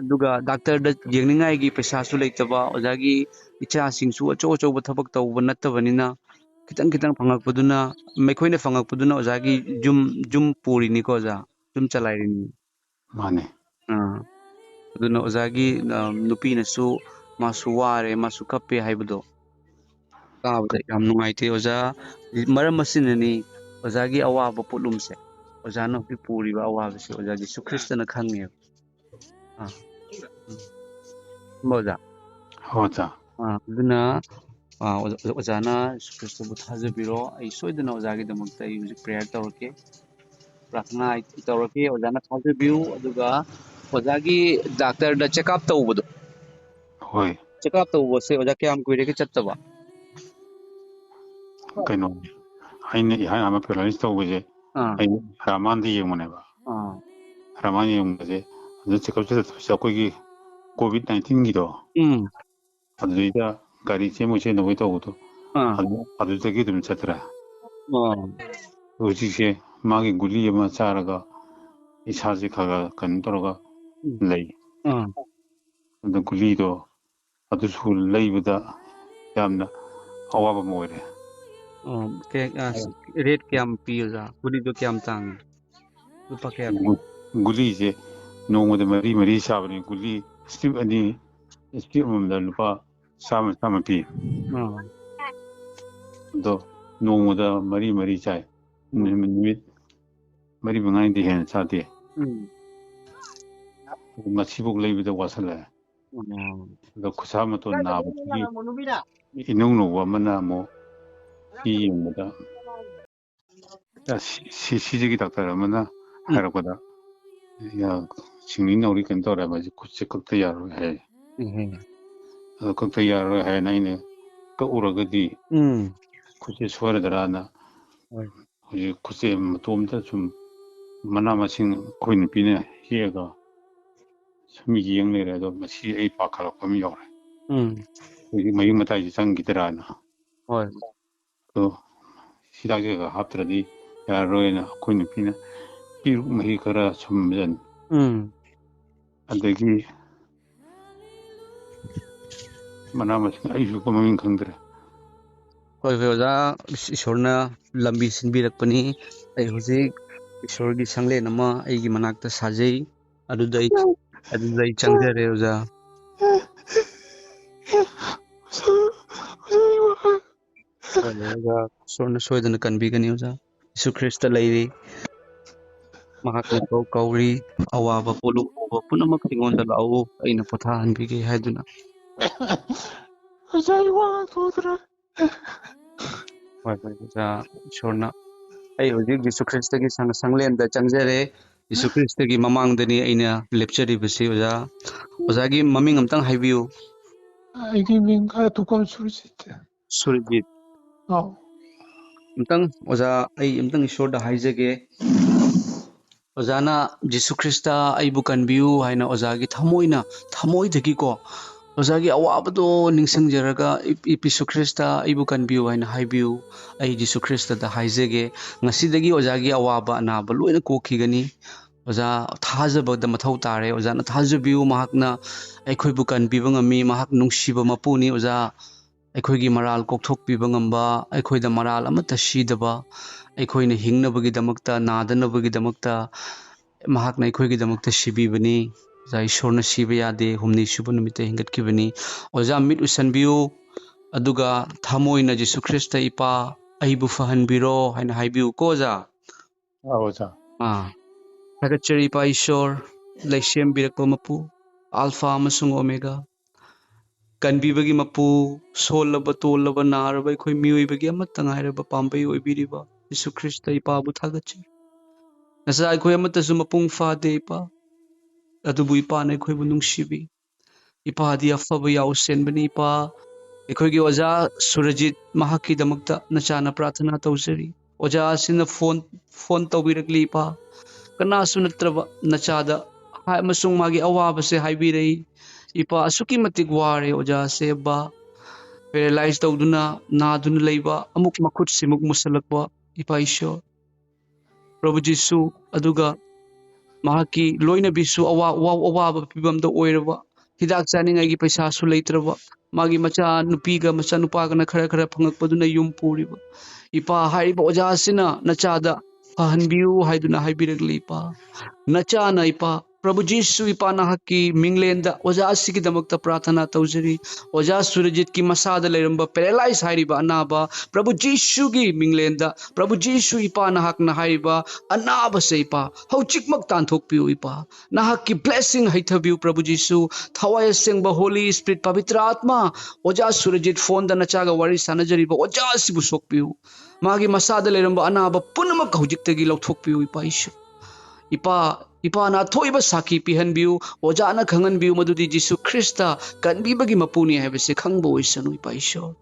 ꯑꯗꯨꯒ ꯗꯥꯛꯇꯔꯗ ꯌꯦꯡꯅꯤꯡꯉꯥꯏꯒꯤ ꯄꯩꯁꯥꯁꯨ ꯂꯩꯇꯕ, ꯑꯣꯖꯥꯒꯤ ꯏꯆꯥꯁꯤꯡꯁꯨ ꯑꯆꯧ ꯑꯆꯧꯕ ꯊꯕꯛ ꯇꯧꯕ ꯅꯠꯇꯕꯅꯤꯅ, ꯈꯤꯇꯪ ꯈꯤꯇꯪ ꯐꯪꯉꯛꯄꯗꯨꯅ, ꯃꯈꯣꯏꯅ ꯐꯪꯉꯛꯄꯗꯨꯅ ꯑꯣꯖꯥꯒꯤ ꯌꯨꯝ, ꯌꯨꯝ ꯄꯨꯔꯤꯅꯤꯀꯣ ꯑꯣꯖꯥ, ꯌꯨꯝ ꯆꯂꯥꯏꯔꯤꯅꯤ꯫ ꯃꯥꯅꯦ꯫ ꯑꯥ꯫ ꯑꯗꯨꯅ ꯑꯣꯖꯥꯒꯤ, ꯑ, ꯅꯨꯄꯤꯅꯁꯨ ꯃꯥꯁꯨ ꯋꯥꯔꯦ, ꯃꯥꯁꯨ ꯀꯞꯄꯦ ꯍꯥꯏꯕꯗꯣ ꯇꯥꯕꯗ ꯌꯥꯝ ꯅꯨꯡꯉꯥꯏꯇꯦ ꯑꯣꯖꯥ꯫ ꯃꯔꯝ ꯑꯁꯤꯅꯅꯤ ꯑꯣꯖꯥꯒꯤ ꯑꯋꯥꯕ ꯄꯣꯠꯂꯨꯝꯁꯦ, ꯑꯣꯖꯥꯅ ꯍꯧꯖꯤꯛ ꯄꯨꯔꯤꯕ ꯑꯋꯥꯕꯁꯦ ꯑꯣꯖꯥ ꯖꯤꯁꯨ ꯈ꯭ꯔꯤꯁꯇꯅ ꯈꯪꯉꯦꯕ꯫ ꯑꯥ꯫ ꯎꯝ꯫ ꯈꯪꯕ ꯑꯣꯖꯥ? ꯍꯣ, ꯑꯣꯖꯥ꯫ ꯑꯥ, ꯑꯗꯨꯅ, ꯑꯥ, ꯑꯣꯖꯥ-, ꯑꯣꯖꯥꯅ ꯖꯤꯁꯨ ꯈ꯭ꯔꯤꯁꯇꯕꯨ ꯊꯥꯖꯕꯤꯔꯣ꯫ ꯑꯩ ꯁꯣꯏꯗꯅ ꯑꯣꯖꯥꯒꯤꯗꯃꯛꯇ ꯑꯩ ꯍꯧꯖꯤꯛ prayer ꯇꯧꯔꯛꯀꯦ꯫ ꯄ꯭ꯔꯥꯊꯅꯥ ꯑꯩ ꯇꯧꯔꯛꯀꯦ꯫ ꯑꯣꯖꯥꯅ ꯊꯥꯖꯕꯤꯌꯨ꯫ ꯑꯗꯨꯒ ꯑꯣꯖꯥꯒꯤ ꯗꯥꯛꯇꯔꯗ check up ꯇꯧꯕꯗꯣ, ꯍꯣꯏ꯫ Check up ꯇꯧꯕꯁꯦ ꯑꯣꯖꯥ ꯀꯌꯥꯝ ꯀꯨꯏꯔꯒꯦ ꯆꯠꯇꯕ? ꯀꯩꯅꯣ, ꯑꯩꯅ ꯏꯍꯥꯟ ꯍꯥꯟꯕ paralysis ꯇꯧꯕꯁꯦ ꯑꯥ꯫ ꯑꯩ ꯔꯥꯃꯥꯟꯗ ꯌꯦꯡꯕꯅꯦꯕ꯫ ꯑꯥ꯫ ꯔꯥꯃꯥꯟ ꯌꯦꯡꯕꯁꯦ, ꯑꯗꯨ check up ꯆꯠꯇꯕꯁꯦ ꯑꯩꯈꯣꯏꯒꯤ COVID nineteenꯒꯤꯗꯣ, ꯎꯝ꯫ ꯑꯗꯨꯗꯩꯗ ꯒꯥꯔꯤ ꯆꯦꯟꯕꯣꯏ ꯆꯦꯟꯗꯕꯣꯏ ꯇꯧꯕꯗꯣ, ꯑꯥ꯫ ꯑꯗꯨ, ꯑꯗꯨꯗꯒꯤ ꯑꯗꯨꯝ ꯆꯠꯇ꯭ꯔꯦ꯫ ꯑꯣ꯫ ꯍꯧꯖꯤꯛꯁꯦ ꯃꯥꯒꯤ ꯒꯨꯂꯤ ꯑꯃ ꯆꯥꯔꯒ ꯏꯁꯥꯁꯦ ꯈꯔ ꯈꯔ ꯀꯩꯅꯣ ꯇꯧꯔꯒ ꯎꯝ꯫ ꯂꯩ꯫ ꯑꯥ꯫ ꯑꯗꯨ ꯒꯨꯂꯤꯗꯣ ꯑꯗꯨꯁꯨ ꯂꯩꯕꯗ ꯌꯥꯝꯅ ꯑꯋꯥꯕ ꯑꯃ ꯑꯣꯏꯔꯦ꯫ ꯑꯣ, ꯀꯦ-, ꯑ, rate ꯀꯌꯥꯝ ꯄꯤ, ꯑꯣꯖꯥ? ꯒꯨꯂꯤꯗꯣ ꯀꯌꯥꯝ ꯇꯥꯡꯉꯤ? ꯂꯨꯄꯥ ꯀꯌꯥ ꯄꯤ? ꯒꯨ-, ꯒꯨꯂꯤꯁꯦ ꯅꯣꯡꯃꯗ ꯃꯔꯤ ꯃꯔꯤ ꯆꯥꯕꯅꯤ꯫ ꯒꯨꯂꯤ strip ꯑꯅꯤ, strip ꯑꯃꯃꯝꯗ ꯂꯨꯄꯥ ꯆꯥꯝꯃ, ꯆꯥꯝꯃ ꯄꯤ꯫ ꯑꯥ꯫ ꯑꯗꯣ ꯅꯣꯡꯃꯗ ꯃꯔꯤ ꯃꯔꯤ ꯆꯥꯏ꯫ ꯎꯝ꯫ ꯅꯨꯃꯤꯠ, ꯅꯨꯃꯤꯠ ꯃꯔꯤ ꯃꯉꯥꯅꯤꯗꯤ ꯍꯦꯟꯅ ꯆꯥꯗꯦ꯫ ꯎꯝ꯫ ꯉꯁꯤꯐꯥꯎ ꯂꯩꯕꯗ ꯋꯥꯁꯜꯂꯛꯑꯦ꯫ ꯑꯣ꯫ ꯑꯗꯣ ꯈꯨꯠꯁꯥ ꯃꯇꯣꯟ ꯅꯥꯕꯁꯤꯒꯤ ꯏꯅꯧ ꯅꯧꯕ ꯑꯃꯅ ꯑꯃꯨꯛ ꯁꯤ ꯌꯦꯡꯕꯗ, ꯑ, ꯁꯤ-, ꯁꯤ-, ꯁꯤꯁꯤꯒꯤ ꯗꯥꯛꯇꯔ ꯑꯃꯅ ꯎꯝ꯫ ꯍꯥꯏꯔꯛꯄꯗ, ꯌꯥ-, ꯁꯤꯡꯂꯤ ꯅꯥꯎꯔꯤ ꯀꯩꯅꯣ ꯇꯧꯔꯦ, ꯃꯁꯤ ꯈꯨꯠꯁꯦ ꯀꯛꯇ ꯌꯥꯔꯣꯏ ꯍꯥꯏ꯫ ꯎꯝ꯫ ꯑꯗꯣ ꯀꯛꯇ ꯌꯥꯔꯣꯏ ꯍꯥꯏꯅ ꯑꯩꯅ ꯀꯛꯎꯔꯒꯗꯤ ꯎꯝ꯫ ꯈꯨꯠꯁꯦ ꯁꯣꯏꯔꯗ꯭ꯔꯥꯅ ꯍꯣꯏ꯫ ꯍꯧꯖꯤꯛ ꯈꯨꯠꯁꯦ ꯃꯇꯣꯝꯇ ꯁꯨꯝ ꯃꯅꯥ ꯃꯁꯤꯡ ꯑꯩꯈꯣꯏ ꯅꯨꯄꯤꯅ ꯍꯦꯛꯑꯒ ꯁꯨꯝ ꯌꯦꯡ ꯂꯩꯔꯦ꯫ ꯑꯗꯣ ꯃꯁꯤ ꯑꯩ ꯄꯥꯈꯠꯂꯛꯄ ꯑꯃ ꯌꯥꯎꯔꯦ꯫ ꯎꯝ꯫ ꯑꯩꯈꯣꯏꯒꯤ ꯃꯍꯤꯛ ꯃꯇꯥꯏꯁꯦ ꯆꯪꯈꯤꯗ꯭ꯔꯥꯅ꯫ ꯍꯣꯏ꯫ ꯑꯗꯣ ꯍꯤꯗꯥꯛꯁꯦ ꯈꯔ ꯍꯥꯞꯇ꯭ꯔꯗꯤ ꯌꯥꯔꯔꯣꯏꯅ ꯑꯩꯈꯣꯏ ꯅꯨꯄꯤꯅ ꯄꯦꯔꯨꯛ ꯃꯍꯤ ꯈꯔ ꯁꯨꯝꯖꯟ꯫ ꯎꯝ꯫ ꯑꯗꯒꯤ ꯃꯅꯥ ꯃꯁꯤꯡ ꯑꯩꯁꯨ ꯃꯃꯤꯡ ꯈꯪꯗ꯭ꯔꯦ꯫ ꯍꯣꯏ, ꯍꯣꯏ, ꯑꯣꯖꯥ, ꯏꯁ-, ꯏꯁꯣꯔꯅ ꯂꯝꯕꯤ ꯁꯤꯟꯕꯤꯔꯛꯄꯅꯤ꯫ ꯑꯩ ꯍꯧꯖꯤꯛ ꯏꯁꯣꯔꯒꯤ ꯁꯪꯂꯦꯟ ꯑꯃ ꯑꯩꯒꯤ ꯃꯅꯥꯛꯇ ꯁꯥꯖꯩ꯫ ꯑꯗꯨꯗ ꯑꯩ, ꯑꯗꯨꯗ ꯑꯩ ꯆꯪꯖꯔꯦ, ꯑꯣꯖꯥ꯫ ꯑꯣꯖꯥ, ꯏꯁꯣꯔꯅ ꯁꯣꯏꯗꯅ ꯀꯟꯕꯤꯒꯅꯤ ꯑꯣꯖꯥ꯫ ꯌꯤꯁꯨ ꯈ꯭ꯔꯤꯁꯇ ꯂꯩꯔꯤ꯫ ꯃꯍꯥꯛꯅ ꯀꯧ ꯀꯧꯔꯤ꯫ "ꯑꯋꯥꯕ ꯄꯣꯠꯂꯨꯝ ꯄꯨꯕ ꯄꯨꯝꯅꯃꯛ ꯑꯩꯉꯣꯟꯗ ꯂꯥꯛꯎ, ꯑꯩꯅ ꯄꯣꯊꯥꯍꯟꯕꯤꯒꯦ" ꯍꯥꯏꯗꯨꯅ꯫ ꯑꯣꯖꯥ, ꯑꯩ ꯋꯥ ꯉꯥꯡꯊꯣꯛꯇ꯭ꯔꯦ꯫ ꯍꯣꯏ, ꯍꯣꯏ, ꯑꯣꯖꯥ, ꯏꯁꯣꯔꯅ, ꯑꯩ ꯍꯧꯖꯤꯛ ꯌꯤꯁꯨ ꯈ꯭ꯔꯤꯁꯇꯒꯤ ꯁꯪ-, ꯁꯪꯂꯦꯟꯗ ꯆꯪꯖꯔꯦ꯫ ꯌꯤꯁꯨ ꯈ꯭ꯔꯤꯁꯇꯒꯤ ꯃꯃꯥꯡꯗꯅꯤ ꯑꯩꯅ ꯂꯦꯞꯆꯔꯤꯕꯁꯤ, ꯑꯣꯖꯥ꯫ ꯑꯣꯖꯥꯒꯤ ꯃꯃꯤꯡ ꯑꯝꯇꯪ ꯍꯥꯏꯕꯤꯌꯨ꯫ ꯑꯩꯒꯤ ꯃꯤꯡ ꯊꯣꯛꯄꯝ ꯁꯨꯔꯖꯤꯠ꯫ ꯁꯨꯔꯖꯤꯠ꯫ ꯑꯧ꯫ ꯑꯝꯇꯪ, ꯑꯣꯖꯥ, ꯑꯩ ꯑꯝꯇꯪ ꯏꯁꯣꯔꯗ ꯍꯥꯏꯖꯒꯦ꯫ ꯑꯣꯖꯥꯅ "ꯖꯤꯁꯨ ꯈ꯭ꯔꯤꯁꯇ, ꯑꯩꯕꯨ ꯀꯟꯕꯤꯌꯨ" ꯍꯥꯏꯅ ꯑꯣꯖꯥꯒꯤ ꯊꯃꯣꯏꯅ, ꯊꯃꯣꯏꯗꯒꯤꯀꯣ, ꯑꯣꯖꯥꯒꯤ ꯑꯋꯥꯕꯗꯣ ꯅꯤꯡꯁꯤꯡꯖꯔꯒ, "ꯏ-, ꯏ-, ꯖꯤꯁꯨ ꯈ꯭ꯔꯤꯁꯇ, ꯑꯩꯕꯨ ꯀꯟꯕꯤꯌꯨ" ꯍꯥꯏꯅ ꯍꯥꯏꯕꯤꯌꯨ꯫ ꯑꯩ ꯖꯤꯁꯨ ꯈ꯭ꯔꯤꯁꯇꯗ ꯍꯥꯏꯖꯒꯦ, ꯉꯁꯤꯗꯒꯤ ꯑꯣꯖꯥꯒꯤ ꯑꯋꯥꯕ ꯑꯅꯥꯕ ꯂꯣꯏꯅ ꯀꯣꯛꯈꯤꯒꯅꯤ꯫ ꯑꯣꯖꯥ, ꯊꯥꯖꯕꯗ ꯃꯊꯧ ꯇꯥꯔꯦ꯫ ꯑꯣꯖꯥꯅ ꯊꯥꯖꯕꯤꯌꯨ, ꯃꯍꯥꯛꯅ ꯑꯩꯈꯣꯏꯕꯨ ꯀꯟꯕꯤꯕ ꯉꯝꯃꯤ, ꯃꯍꯥꯛ ꯅꯨꯡꯁꯤꯕ ꯃꯄꯨꯅꯤ꯫ ꯑꯣꯖꯥ, ꯑꯩꯈꯣꯏꯒꯤ ꯃꯔꯥꯜ ꯀꯣꯛꯊꯣꯛꯄꯤꯕ ꯉꯝꯕ, ꯑꯩꯈꯣꯏꯗ ꯃꯔꯥꯜ ꯑꯃꯠꯇ ꯁꯤꯗꯕ, ꯑꯩꯈꯣꯏꯅ ꯍꯤꯡꯅꯕꯒꯤꯗꯃꯛꯇ, ꯅꯥꯗꯅꯕꯒꯤꯗꯃꯛꯇ ꯃꯍꯥꯛꯅ ꯑꯩꯈꯣꯏꯒꯤꯗꯃꯛꯇ ꯁꯤꯕꯤꯕꯅꯤ꯫ ꯑꯣꯖꯥ, ꯏꯁꯣꯔꯅ ꯁꯤꯕ ꯌꯥꯗꯦ, ꯍꯨꯝꯅꯤ ꯁꯨꯕ ꯅꯨꯃꯤꯠꯇ ꯍꯤꯡꯒꯠꯈꯤꯕꯅꯤ꯫ ꯑꯣꯖꯥ, ꯃꯤꯠ ꯎꯁꯟꯕꯤꯌꯨ, ꯑꯗꯨꯒ ꯊꯃꯣꯏꯅ "ꯖꯤꯁꯨ ꯈ꯭ꯔꯤꯁꯇ, ꯏꯄꯥ, ꯑꯩꯕꯨ ꯐꯍꯟꯕꯤꯔꯣ" ꯍꯥꯏꯅ ꯍꯥꯏꯕꯤꯌꯨ ꯀꯣ, ꯑꯣꯖꯥ꯫ ꯑꯧ, ꯑꯣꯖꯥ꯫ ꯑꯥ꯫ ꯊꯥꯒꯠꯆꯔꯤ, ꯏꯄꯥ ꯏꯁꯣꯔ, ꯂꯩꯁꯦꯝꯕꯤꯔꯛꯄ ꯃꯄꯨ, ꯑꯜꯐꯥ ꯑꯃꯁꯨꯡ ꯑꯣꯃꯦꯒꯥ, ꯀꯟꯕꯤꯕꯒꯤ ꯃꯄꯨ, ꯁꯣꯜꯂꯕ, ꯇꯣꯜꯂꯕ, ꯅꯥꯔꯕ ꯑꯩꯈꯣꯏ ꯃꯤꯑꯣꯏꯕꯒꯤ ꯑꯃꯠꯇ ꯉꯥꯏꯔꯕ ꯄꯥꯝꯕꯩ ꯑꯣꯏꯕꯤꯔꯤꯕ ꯖꯤꯁꯨ ꯈ꯭ꯔꯤꯁꯇ, ꯏꯄꯥꯕꯨ ꯊꯥꯒꯠꯆꯔꯤ꯫ ꯅꯆꯥ ꯑꯩꯈꯣꯏ ꯑꯃꯠꯇꯁꯨ ꯃꯄꯨꯡ ꯐꯥꯗꯦ, ꯏꯄꯥ, ꯑꯗꯨꯕꯨ ꯏꯄꯥꯅ ꯑꯩꯈꯣꯏꯕꯨ ꯅꯨꯡꯁꯤꯕꯤ꯫ ꯏꯄꯥꯗꯤ ꯑꯐꯕ ꯌꯥꯎꯁꯦꯟꯕꯅꯤ, ꯏꯄꯥ꯫ ꯑꯩꯈꯣꯏꯒꯤ ꯑꯣꯖꯥ ꯁꯨꯔꯖꯤꯠ, ꯃꯍꯥꯛꯀꯤꯗꯃꯛꯇ ꯅꯆꯥꯅ ꯄ꯭ꯔꯥꯊꯅꯥ ꯇꯧꯖꯔꯤ꯫ ꯑꯣꯖꯥ ꯑꯁꯤꯅ ꯐꯣꯟ, ꯐꯣꯟ ꯇꯧꯕꯤꯔꯛꯂꯤ, ꯏꯄꯥ꯫ ꯀꯅꯥꯁꯨ ꯅꯠꯇ꯭ꯔꯕ ꯅꯆꯥꯗ ꯍꯥꯏ-, ꯑꯃꯁꯨꯡ ꯃꯥꯒꯤ ꯑꯋꯥꯕꯁꯦ ꯍꯥꯏꯕꯤꯔꯛꯏ꯫ ꯏꯄꯥ, ꯑꯁꯨꯛꯀꯤ ꯃꯇꯤꯛ ꯋꯥꯔꯦ ꯑꯣꯖꯥꯁꯦ, ꯑꯕꯥ꯫ ꯄꯦꯔꯦꯂꯥꯏꯁ ꯇꯧꯗꯨꯅ, ꯅꯥꯗꯨꯅ ꯂꯩꯕ, ꯑꯃꯨꯛ ꯃꯈꯨꯠ ꯁꯤꯃꯨꯛ ꯃꯨꯁꯜꯂꯛꯄ, ꯏꯄꯥ ꯏꯁꯣꯔ꯫ ꯄ꯭ꯔꯚꯨ ꯖꯤꯁꯨ, ꯑꯗꯨꯒ ꯃꯍꯥꯛꯀꯤ ꯂꯣꯏꯅꯕꯤꯁꯨ ꯑꯋꯥ-, ꯑꯋꯥ-, ꯑꯋꯥꯕ ꯐꯤꯕꯝꯗ ꯑꯣꯏꯔꯕ, ꯍꯤꯗꯥꯛ ꯆꯥꯅꯤꯡꯉꯥꯏꯒꯤ ꯄꯩꯁꯥꯁꯨ ꯂꯩꯇ꯭ꯔꯕ, ꯃꯥꯒꯤ ꯃꯆꯥ ꯅꯨꯄꯤꯒ ꯃꯆꯥ ꯅꯨꯄꯥꯒꯅ ꯈꯔ ꯈꯔ ꯐꯪꯉꯛꯄꯗꯨꯅ ꯌꯨꯝ ꯄꯨꯔꯤꯕ꯫ ꯏꯄꯥ, ꯍꯥꯏꯔꯤꯕ ꯑꯣꯖꯥ ꯑꯁꯤꯅ ꯅꯆꯥꯗ ꯐꯍꯟꯕꯤꯌꯨ ꯍꯥꯏꯗꯨꯅ ꯍꯥꯏꯕꯤꯔꯛꯂꯤ, ꯏꯄꯥ꯫ ꯅꯆꯥꯅ, ꯏꯄꯥ, ꯄ꯭ꯔꯚꯨ ꯖꯤꯁꯨ, ꯏꯄꯥ, ꯅꯍꯥꯛꯀꯤ ꯃꯤꯡꯂꯦꯟꯗ ꯑꯣꯖꯥ ꯑꯁꯤꯒꯤꯗꯃꯛꯇ ꯄ꯭ꯔꯥꯊꯅꯥ ꯇꯧꯖꯔꯤ꯫ ꯑꯣꯖꯥ ꯁꯨꯔꯖꯤꯠꯀꯤ ꯃꯁꯥꯗ ꯂꯩꯔꯝꯕ paralyze ꯍꯥꯏꯔꯤꯕ ꯑꯅꯥꯕ, ꯄ꯭ꯔꯚꯨ ꯖꯤꯁꯨꯒꯤ ꯃꯤꯡꯂꯦꯟꯗ, ꯄ꯭ꯔꯚꯨ ꯖꯤꯁꯨ, ꯏꯄꯥ, ꯅꯍꯥꯛꯅ ꯍꯥꯏꯔꯤꯕ ꯑꯅꯥꯕꯁꯦ, ꯏꯄꯥ, ꯍꯧꯖꯤꯛꯃꯛ ꯇꯥꯟꯊꯣꯛꯄꯤꯌꯨ, ꯏꯄꯥ꯫ ꯅꯍꯥꯛꯀꯤ blessing ꯍꯩꯊꯕꯤꯌꯨ, ꯄ꯭ꯔꯚꯨ ꯖꯤꯁꯨ꯫ ꯊꯋꯥꯏ ꯑꯁꯦꯡꯕ Holy Spirit, ꯄꯕꯤꯇ꯭ꯔ ꯑꯥꯠꯃ, ꯑꯣꯖꯥ ꯁꯨꯔꯖꯤꯠ phoneꯗ ꯅꯆꯥꯒ ꯋꯥꯔꯤ ꯁꯥꯟꯅꯖꯔꯤꯕ ꯑꯣꯖꯥ ꯑꯁꯤꯕꯨ ꯁꯣꯛꯄꯤꯌꯨ꯫ ꯃꯥꯒꯤ ꯃꯁꯥꯗ ꯂꯩꯔꯝꯕ ꯑꯅꯥꯕ ꯄꯨꯝꯅꯃꯛ ꯍꯧꯖꯤꯛꯇꯒꯤ ꯂꯧꯊꯣꯛꯄꯤꯌꯨ, ꯏꯄꯥ ꯏꯁꯨ꯫ ꯏꯄꯥ, ꯏꯄꯥꯅ ꯑꯊꯣꯏꯕ ꯁꯥꯈꯤ ꯄꯤꯍꯟꯕꯤꯌꯨ꯫ ꯑꯣꯖꯥꯅ ꯈꯪꯍꯟꯕꯤꯌꯨ ꯃꯗꯨꯗꯤ ꯖꯤꯁꯨ ꯈ꯭ꯔꯤꯁꯇ ꯀꯟꯕꯤꯕꯒꯤ ꯃꯄꯨꯅꯤ ꯍꯥꯏꯕꯁꯤ ꯈꯪꯕ ꯑꯣꯏꯁꯅꯨ, ꯏꯄꯥ ꯏꯁꯣꯔ꯫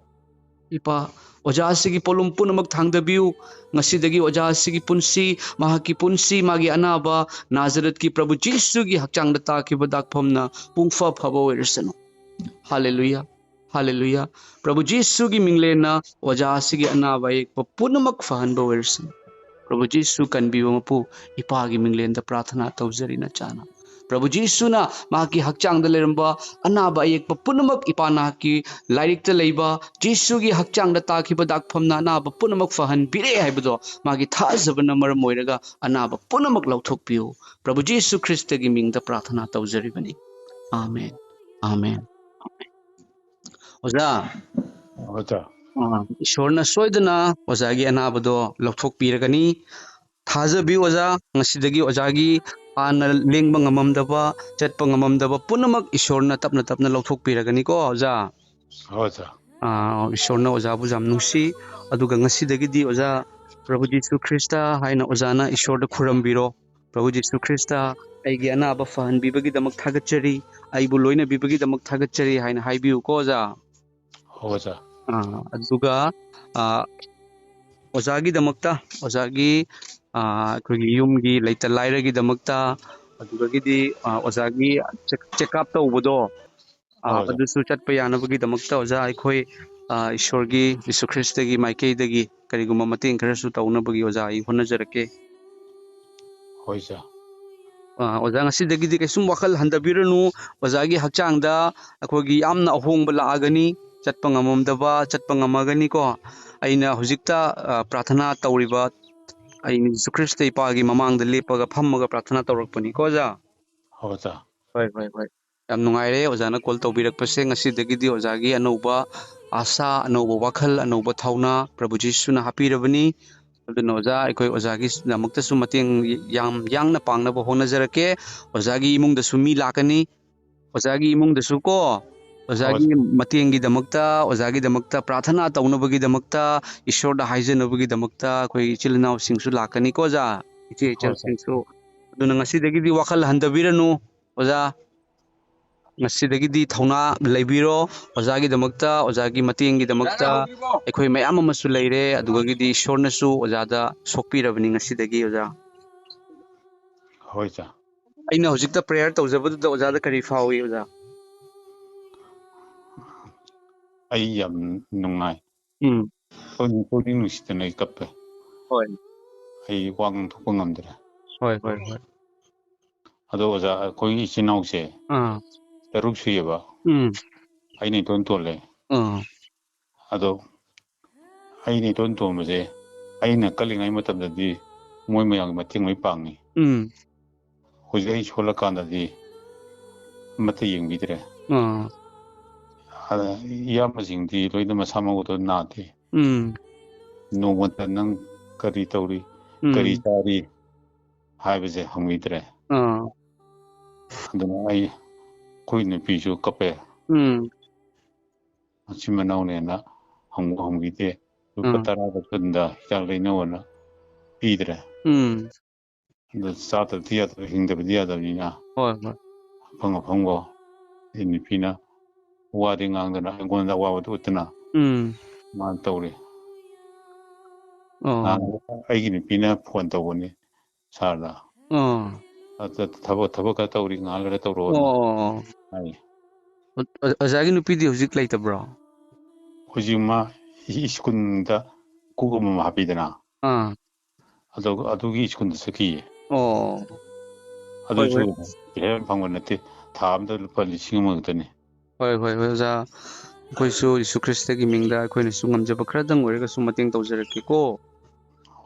ꯏꯄꯥ, ꯑꯣꯖꯥ ꯑꯁꯤꯒꯤ ꯄꯣꯠꯂꯨꯝ ꯄꯨꯝꯅꯃꯛ ꯊꯥꯡꯗꯕꯤꯌꯨ꯫ ꯉꯁꯤꯗꯒꯤ ꯑꯣꯖꯥ ꯑꯁꯤꯒꯤ ꯄꯨꯟꯁꯤ, ꯃꯍꯥꯛꯀꯤ ꯄꯨꯟꯁꯤ, ꯃꯥꯒꯤ ꯑꯅꯥꯕ, ꯅꯥꯖꯔꯠꯀꯤ ꯄ꯭ꯔꯚꯨ ꯖꯤꯁꯨꯒꯤ ꯍꯛꯆꯥꯡꯗ ꯇꯥꯈꯤꯕ ꯗꯥꯛꯐꯝꯅ ꯄꯨꯡꯐ ꯐꯕ ꯑꯣꯏꯔꯁꯅꯨ꯫ ꯍꯥꯂꯦꯂꯨꯌꯥ, ꯍꯥꯂꯦꯂꯨꯌꯥ꯫ ꯄ꯭ꯔꯚꯨ ꯖꯤꯁꯨꯒꯤ ꯃꯤꯡꯂꯦꯟꯅ ꯑꯣꯖꯥ ꯑꯁꯤꯒꯤ ꯑꯅꯥꯕ ꯑꯌꯦꯛꯄ ꯄꯨꯝꯅꯃꯛ ꯐꯍꯟꯕ ꯑꯣꯏꯔꯁꯅꯨ꯫ ꯄ꯭ꯔꯚꯨ ꯖꯤꯁꯨ ꯀꯟꯕꯤꯕ ꯃꯄꯨ, ꯏꯄꯥꯒꯤ ꯃꯤꯡꯂꯦꯟꯗ ꯄ꯭ꯔꯥꯊꯅꯥ ꯇꯧꯖꯔꯤ ꯅꯆꯥꯅ꯫ ꯄ꯭ꯔꯚꯨ ꯖꯤꯁꯨꯅ ꯃꯍꯥꯛꯀꯤ ꯍꯛꯆꯥꯡꯗ ꯂꯩꯔꯝꯕ ꯑꯅꯥꯕ ꯑꯌꯦꯛꯄ ꯄꯨꯝꯅꯃꯛ, ꯏꯄꯥ ꯅꯍꯥꯛꯀꯤ ꯂꯥꯏꯔꯤꯛꯇ ꯂꯩꯕ ꯖꯤꯁꯨꯒꯤ ꯍꯛꯆꯥꯡꯗ ꯇꯥꯈꯤꯕ ꯗꯥꯛꯐꯝꯅ ꯑꯅꯥꯕ ꯄꯨꯝꯅꯃꯛ ꯐꯍꯟꯕꯤꯔꯦ ꯍꯥꯏꯕꯗꯣ ꯃꯥꯒꯤ ꯊꯥꯖꯕꯅ ꯃꯔꯝ ꯑꯣꯏꯔꯒ ꯑꯅꯥꯕ ꯄꯨꯝꯅꯃꯛ ꯂꯧꯊꯣꯛꯄꯤꯌꯨ꯫ ꯄ꯭ꯔꯚꯨ ꯖꯤꯁꯨ ꯈ꯭ꯔꯤꯁꯇꯒꯤ ꯃꯤꯡꯗ ꯄ꯭ꯔꯥꯊꯅꯥ ꯇꯧꯖꯔꯤꯕꯅꯤ꯫ ꯑꯥꯃꯦꯟ, ꯑꯥꯃꯦꯟ, ꯑꯥꯃꯦꯟ꯫ ꯑꯣꯖꯥ, ꯑꯣꯖꯥ꯫ ꯑꯥ, ꯏꯁꯣꯔꯅ ꯁꯣꯏꯗꯅ ꯑꯣꯖꯥꯒꯤ ꯑꯅꯥꯕꯗꯣ ꯂꯧꯊꯣꯛꯄꯤꯔꯒꯅꯤ꯫ ꯊꯥꯖꯕꯤꯌꯨ ꯑꯣꯖꯥ, ꯉꯁꯤꯗꯒꯤ ꯑꯣꯖꯥꯒꯤ ꯍꯥꯟꯅ ꯂꯦꯡꯕ ꯉꯝꯃꯝꯗꯕ, ꯆꯠꯄ ꯉꯝꯃꯝꯗꯕ ꯄꯨꯝꯅꯃꯛ ꯏꯁꯣꯔꯅ ꯇꯞꯅ ꯇꯞꯅ ꯂꯧꯊꯣꯛꯄꯤꯔꯒꯅꯤꯀꯣ ꯑꯣꯖꯥ꯫ ꯑꯣꯖꯥ꯫ ꯑꯥ, ꯏꯁꯣꯔꯅ ꯑꯣꯖꯥꯕꯨ ꯌꯥꯝ ꯅꯨꯡꯁꯤ꯫ ꯑꯗꯨꯒ ꯉꯁꯤꯗꯒꯤꯗꯤ ꯑꯣꯖꯥ, ꯄ꯭ꯔꯚꯨ ꯖꯤꯁꯨ ꯈ꯭ꯔꯤꯁꯇ ꯍꯥꯏꯅ ꯑꯣꯖꯥꯅ ꯏꯁꯣꯔꯗ ꯈꯨꯔꯝꯕꯤꯔꯣ꯫ ꯄ꯭ꯔꯚꯨ ꯖꯤꯁꯨ ꯈ꯭ꯔꯤꯁꯇ, ꯑꯩꯒꯤ ꯑꯅꯥꯕ ꯐꯍꯟꯕꯤꯕꯒꯤꯗꯃꯛ ꯊꯥꯒꯠꯆꯔꯤ, ꯑꯩꯕꯨ ꯂꯣꯏꯅꯕꯤꯕꯒꯤꯗꯃꯛ ꯊꯥꯒꯠꯆꯔꯤ ꯍꯥꯏꯅ ꯍꯥꯏꯕꯤꯌꯨꯀꯣ ꯑꯣꯖꯥ꯫ ꯍꯣꯏ ꯑꯣꯖꯥ꯫ ꯑꯥ, ꯑꯗꯨꯒ, ꯑꯥ, ꯑꯣꯖꯥꯒꯤꯗꯃꯛꯇ, ꯑꯣꯖꯥꯒꯤ, ꯑꯥ, ꯑꯩꯈꯣꯏꯒꯤ ꯌꯨꯝꯒꯤ ꯂꯩꯇ ꯂꯥꯏꯔꯒꯤꯗꯃꯛꯇ, ꯑꯗꯨꯗꯒꯤꯗꯤ, ꯑꯥ, ꯑꯣꯖꯥꯒꯤ ꯆꯦꯛ-, check up ꯇꯧꯕꯗꯣ, ꯑꯥ, ꯍꯣꯏ ꯑꯣꯖꯥ꯫ ꯑꯗꯨꯁꯨ ꯆꯠꯄ ꯌꯥꯅꯕꯒꯤꯗꯃꯛꯇ ꯑꯣꯖꯥ ꯑꯩꯈꯣꯏ, ꯑꯥ, ꯏꯁꯣꯔꯒꯤ, ꯖꯤꯁꯨ ꯈ꯭ꯔꯤꯁꯇꯒꯤ ꯃꯥꯏꯀꯩꯗꯒꯤ ꯀꯔꯤꯒꯨꯝꯕ ꯃꯇꯦꯡ ꯈꯔꯁꯨ ꯇꯧꯅꯕꯒꯤ ꯑꯣꯖꯥ ꯑꯩ ꯍꯣꯠꯅꯖꯔꯛꯀꯦ꯫ ꯍꯣꯏ ꯑꯣꯖꯥ꯫ ꯑꯥ, ꯑꯣꯖꯥ, ꯉꯁꯤꯗꯒꯤꯗꯤ ꯀꯩꯁꯨꯝ ꯋꯥꯈꯜ ꯍꯟꯊꯕꯤꯔꯅꯨ꯫ ꯑꯣꯖꯥꯒꯤ ꯍꯛꯆꯥꯡꯗ ꯑꯩꯈꯣꯏꯒꯤ ꯌꯥꯝꯅ ꯑꯍꯣꯡꯕ ꯂꯥꯛꯑꯒꯅꯤ꯫ ꯆꯠꯄ ꯉꯝꯃꯝꯗꯕ ꯆꯠꯄ ꯉꯝꯃꯒꯅꯤꯀꯣ꯫ ꯑꯩꯅ ꯍꯧꯖꯤꯛꯇ, ꯑꯥ, ꯄ꯭ꯔꯥꯊꯅꯥ ꯇꯧꯔꯤꯕ, ꯑꯩꯅ ꯖꯤꯁꯨ ꯈ꯭ꯔꯤꯁꯇ ꯏꯄꯥꯒꯤ ꯃꯃꯥꯡꯗ ꯂꯦꯞꯄꯒ ꯐꯝꯃꯒ ꯄ꯭ꯔꯥꯊꯅꯥ ꯇꯧꯔꯛꯄꯅꯤꯀꯣ ꯑꯣꯖꯥ꯫ ꯑꯣ, ꯑꯣꯖꯥ꯫ ꯍꯣꯏ, ꯍꯣꯏ, ꯍꯣꯏ꯫ ꯌꯥꯝ ꯅꯨꯡꯉꯥꯏꯔꯦ ꯑꯣꯖꯥꯅ call ꯇꯧꯕꯤꯔꯛꯄꯁꯦ꯫ ꯉꯁꯤꯗꯒꯤꯗꯤ ꯑꯣꯖꯥꯒꯤ ꯑꯅꯧꯕ ꯑꯥꯁꯥ, ꯑꯅꯧꯕ ꯋꯥꯈꯜ, ꯑꯅꯧꯕ ꯊꯧꯅꯥ ꯄ꯭ꯔꯚꯨ ꯖꯤꯁꯨꯅ ꯍꯥꯞꯄꯤꯔꯕꯅꯤ꯫ ꯑꯗꯨꯅ ꯑꯣꯖꯥ, ꯑꯩꯈꯣꯏ ꯑꯣꯖꯥꯒꯤꯗꯃꯛꯇꯁꯨ ꯃꯇꯦꯡ ꯌꯥꯝ ꯌꯥꯡꯅ ꯄꯥꯡꯅꯕ ꯍꯣꯠꯅꯖꯔꯛꯀꯦ꯫ ꯑꯣꯖꯥꯒꯤ ꯏꯃꯨꯡꯗꯁꯨ ꯃꯤ ꯂꯥꯛꯀꯅꯤ꯫ ꯑꯣꯖꯥꯒꯤ ꯏꯃꯨꯡꯗꯁꯨ ꯀꯣ, ꯑꯣꯖꯥꯒꯤ ꯍꯣꯏ꯫ ꯃꯇꯦꯡꯒꯤꯗꯃꯛꯇ, ꯑꯣꯖꯥꯒꯤꯗꯃꯛꯇ ꯄ꯭ꯔꯥꯊꯅꯥ ꯇꯧꯅꯕꯒꯤꯗꯃꯛꯇ, ꯏꯁꯣꯔꯗ ꯍꯥꯏꯖꯅꯕꯒꯤꯗꯃꯛꯇ ꯑꯩꯈꯣꯏ ꯏꯆꯤꯜ ꯏꯅꯥꯎꯁꯤꯡꯁꯨ ꯂꯥꯛꯀꯅꯤꯀꯣ ꯑꯣꯖꯥ, ꯏꯆꯦ ꯍꯣꯏ, ꯍꯣꯏ꯫ ꯏꯆꯜꯁꯤꯡꯁꯨ꯫ ꯑꯗꯨꯅ ꯉꯁꯤꯗꯒꯤꯗꯤ ꯋꯥꯈꯜ ꯍꯟꯊꯕꯤꯔꯅꯨ ꯑꯣꯖꯥ꯫ ꯉꯁꯤꯗꯒꯤꯗꯤ ꯊꯧꯅꯥ ꯂꯩꯕꯤꯔꯣ꯫ ꯑꯣꯖꯥꯒꯤꯗꯃꯛꯇ, ꯑꯣꯖꯥꯒꯤ ꯃꯇꯦꯡꯒꯤꯗꯃꯛꯇ ꯑꯩꯈꯣꯏ ꯃꯌꯥꯝ ꯑꯃꯁꯨ ꯂꯩꯔꯦ꯫ ꯑꯗꯨꯗꯒꯤꯗꯤ ꯏꯁꯣꯔꯅꯁꯨ ꯑꯣꯖꯥꯗ ꯁꯣꯛꯄꯤꯔꯕꯅꯤ ꯉꯁꯤꯗꯒꯤ ꯑꯣꯖꯥ꯫ ꯍꯣꯏ, ꯏꯆꯥ꯫ ꯑꯩꯅ ꯍꯧꯖꯤꯛꯇ prayer ꯇꯧꯖꯕꯗꯨꯗ ꯑꯣꯖꯥꯗ ꯀꯔꯤ ꯐꯥꯎꯏ, ꯑꯣꯖꯥ? ꯑꯩ ꯌꯥꯝ ꯅꯨꯡꯉꯥꯏ꯫ ꯎꯝ꯫ ꯄꯨꯛꯅꯤꯡ, ꯄꯨꯛꯅꯤꯡ ꯅꯨꯡꯁꯤꯗꯅ ꯑꯩ ꯀꯞꯄꯦ꯫ ꯍꯣꯏ꯫ ꯑꯩ ꯋꯥ ꯉꯥꯡꯊꯣꯛꯄ ꯉꯝꯗ꯭ꯔꯦ꯫ ꯍꯣꯏ, ꯍꯣꯏ, ꯍꯣꯏ꯫ ꯑꯗꯣ ꯑꯣꯖꯥ, ꯑꯩꯈꯣꯏꯒꯤ ꯏꯆꯤꯟ ꯏꯅꯥꯎꯁꯦ ꯑꯥ꯫ ꯇꯔꯨꯛ ꯁꯨꯏꯌꯦꯕ꯫ ꯎꯝ꯫ ꯑꯩꯅ ꯏꯇꯣꯟ ꯇꯣꯜꯂꯦ꯫ ꯑꯥ꯫ ꯑꯗꯣ ꯑꯩꯅ ꯏꯇꯣꯟ ꯇꯣꯟꯕꯁꯦ, ꯑꯩꯅ ꯀꯜꯂꯤꯉꯩ ꯃꯇꯝꯗꯗꯤ ꯃꯣꯏ ꯃꯌꯥꯝꯒꯤ ꯃꯇꯦꯡ ꯂꯣꯏ ꯄꯥꯡꯉꯤ꯫ ꯎꯝ꯫ ꯍꯧꯖꯤꯛ ꯑꯩ ꯁꯣꯜꯂꯀꯥꯟꯗꯗꯤ ꯑꯃꯠꯇ ꯌꯦꯡꯕꯤꯗ꯭ꯔꯦ꯫ ꯑꯥ꯫ ꯑꯗ ꯏꯌꯥꯝꯕꯁꯤꯡꯗꯤ ꯂꯣꯏꯅ ꯃꯁꯥ ꯃꯎꯗꯣ ꯅꯥꯗꯦ꯫ ꯎꯝ꯫ ꯅꯣꯡꯃꯇ "ꯅꯪ ꯀꯔꯤ ꯇꯧꯔꯤ? ꯎꯝ꯫ ꯀꯔꯤ ꯆꯥꯔꯤ?" ꯍꯥꯏꯕꯁꯦ ꯍꯪꯕꯤꯗ꯭ꯔꯦ꯫ ꯑꯥ꯫ ꯑꯗꯨꯅ ꯑꯩ, ꯑꯩꯈꯣꯏ ꯅꯨꯄꯤꯁꯨ ꯀꯞꯄꯦ꯫ ꯎꯝ꯫ ꯃꯆꯤꯟ ꯃꯅꯥꯎꯅꯦꯅ ꯍꯪꯕ ꯍꯪꯕꯤꯗꯦ꯫ ꯂꯨꯄꯥ ꯎꯝ꯫ ꯇꯔꯥꯒ ꯀꯨꯟꯗ ꯍꯤꯗꯥꯛ ꯂꯩꯅꯧꯑꯣꯅ ꯄꯤꯗ꯭ꯔꯦ꯫ ꯎꯝ꯫ ꯑꯗꯨ ꯆꯥꯗꯕꯗꯤ ꯌꯥꯗꯕ, ꯍꯤꯡꯗꯕꯗꯤ ꯌꯥꯗꯕꯅꯤꯅ꯫ ꯍꯣꯏ, ꯍꯣꯏ꯫ ꯑꯐꯪ ꯑꯐꯪꯕ ꯑꯩ ꯅꯨꯄꯤꯅ ꯋꯥꯗꯤ ꯉꯥꯡꯗꯅ ꯑꯩꯉꯣꯟꯗ ꯑꯋꯥꯕꯗꯨ ꯎꯠꯇꯅ ꯎꯝ꯫ ꯃꯥꯅ ꯇꯧꯔꯤ꯫ ꯑꯣ꯫ ꯅꯍꯥꯟ ꯑꯩꯒꯤ ꯅꯨꯄꯤꯅ phone ꯇꯧꯕꯅꯤ ꯁꯥꯔꯗ꯫ ꯑꯣ꯫ ꯑꯗ ꯊꯕꯛ, ꯊꯕꯛ ꯈꯔ ꯇꯧꯔꯤ, ꯉꯥꯏꯍꯥꯛ ꯂꯩꯔ ꯇꯧꯔꯛꯑꯣꯅ ꯑꯣ꯫ ꯍꯥꯏ꯫ ꯑꯣ-, ꯑꯣꯖꯥꯒꯤ ꯅꯨꯄꯤꯗꯤ ꯍꯧꯖꯤꯛ ꯂꯩꯇꯕ꯭ꯔꯣ? ꯍꯧꯖꯤꯛ ꯃꯥ ꯁ꯭ꯀꯨꯜꯗ ꯀꯣꯛ ꯑꯃ ꯍꯥꯞꯄꯤꯗꯅ꯫ ꯑꯥ꯫ ꯑꯗꯨ, ꯑꯗꯨꯒꯤ ꯁ꯭ꯀꯨꯜꯗ ꯆꯠꯈꯤꯌꯦ꯫ ꯑꯣ꯫ ꯑꯗꯨꯁꯨ ꯍꯣꯏ, ꯍꯣꯏ꯫ ꯄꯩꯁꯥ ꯌꯥꯝ ꯐꯪꯕ ꯅꯠꯇꯦ꯫ ꯊꯥ ꯑꯃꯗ ꯂꯨꯄꯥ ꯂꯤꯁꯤꯡ ꯑꯃ ꯈꯛꯇꯅꯤ꯫ ꯍꯣꯏ, ꯍꯣꯏ, ꯍꯣꯏ, ꯑꯣꯖꯥ꯫ ꯑꯩꯈꯣꯏꯁꯨ ꯌꯤꯁꯨ ꯈ꯭ꯔꯤꯁꯇꯒꯤ ꯃꯤꯡꯗ ꯑꯩꯈꯣꯏꯅꯁꯨ ꯉꯝꯖꯕ ꯈꯔꯗꯪ ꯑꯣꯏꯔꯒꯁꯨ ꯃꯇꯦꯡ ꯇꯧꯖꯔꯛꯀꯦꯀꯣ꯫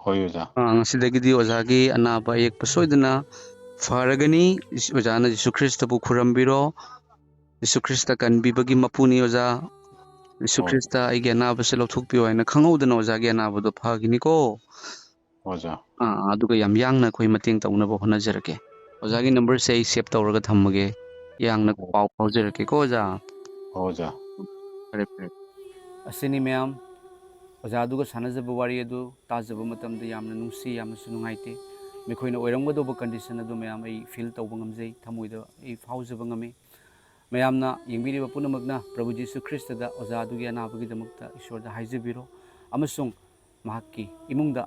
ꯍꯣꯏ, ꯑꯣꯖꯥ꯫ ꯑꯥ, ꯉꯁꯤꯗꯒꯤꯗꯤ ꯑꯣꯖꯥꯒꯤ ꯑꯅꯥꯕ ꯑꯌꯦꯛꯄ ꯁꯣꯏꯗꯅ ꯐꯔꯒꯅꯤ꯫ ꯑꯣꯖꯥꯅ ꯖꯤꯁꯨ ꯈ꯭ꯔꯤꯁꯇꯕꯨ ꯈꯨꯔꯨꯝꯕꯤꯔꯣ꯫ ꯖꯤꯁꯨ ꯈ꯭ꯔꯤꯁꯇ ꯀꯟꯕꯤꯕꯒꯤ ꯃꯄꯨꯅꯤ ꯑꯣꯖꯥ꯫ ꯖꯤꯁꯨ ꯍꯣꯏ꯫ ꯈ꯭ꯔꯤꯁꯇ ꯑꯩꯒꯤ ꯑꯅꯥꯕꯁꯦ ꯂꯧꯊꯣꯛꯄꯤꯌꯣ ꯍꯥꯏꯅ ꯈꯪꯍꯧꯗꯅ ꯑꯣꯖꯥꯒꯤ ꯑꯅꯥꯕꯗꯣ ꯐꯒꯤꯅꯤꯀꯣ꯫ ꯑꯣꯖꯥ꯫ ꯑꯥ, ꯑꯗꯨꯒ ꯌꯥꯝ ꯌꯥꯡꯅ ꯑꯩꯈꯣꯏ ꯃꯇꯦꯡ ꯇꯧꯅꯕ ꯍꯣꯠꯅꯖꯔꯛꯀꯦ꯫ ꯑꯣꯖꯥꯒꯤ ꯅꯝꯕꯔꯁꯦ ꯑꯩ ꯁꯦꯚ ꯇꯧꯔꯒ ꯊꯝꯃꯒꯦ꯫ ꯌꯥꯡꯅ ꯍꯣꯏ꯫ ꯄꯥꯎ ꯐꯥꯎꯖꯔꯛꯀꯦꯀꯣ ꯑꯣꯖꯥ꯫ ꯍꯣꯏ ꯑꯣꯖꯥ꯫ ꯐꯔꯦ, ꯐꯔꯦ꯫ ꯑꯁꯤꯅꯤ ꯃꯌꯥꯝ, ꯑꯣꯖꯥꯗꯨꯒ ꯁꯥꯟꯅꯖꯕ ꯋꯥꯔꯤ ꯑꯗꯨ ꯇꯥꯖꯕ ꯃꯇꯝꯗ ꯌꯥꯝꯅ ꯅꯨꯡꯁꯤ, ꯌꯥꯝꯅꯁꯨ ꯅꯨꯡꯉꯥꯏꯇꯦ꯫ ꯃꯈꯣꯏꯅ ꯑꯣꯏꯔꯝꯒꯗꯧꯕ ꯀꯟꯗꯤꯁꯟ ꯑꯗꯨ ꯃꯌꯥꯝ ꯑꯩ ꯐꯤꯜ ꯇꯧꯕ ꯉꯝꯖꯩ, ꯊꯃꯣꯏꯗ ꯑꯩ ꯐꯥꯎꯖꯕ ꯉꯝꯃꯤ꯫ ꯃꯌꯥꯝꯅ ꯌꯦꯡꯕꯤꯔꯤꯕ ꯄꯨꯝꯅꯃꯛꯅ ꯄ꯭ꯔꯚꯨ ꯖꯤꯁꯨ ꯈ꯭ꯔꯤꯁꯇꯗ ꯑꯣꯖꯥ ꯑꯗꯨꯒꯤ ꯑꯅꯥꯕꯒꯤꯗꯃꯛꯇ ꯏꯁꯣꯔꯗ ꯍꯥꯏꯖꯕꯤꯔꯣ, ꯑꯃꯁꯨꯡ ꯃꯍꯥꯛꯀꯤ ꯏꯃꯨꯡꯗ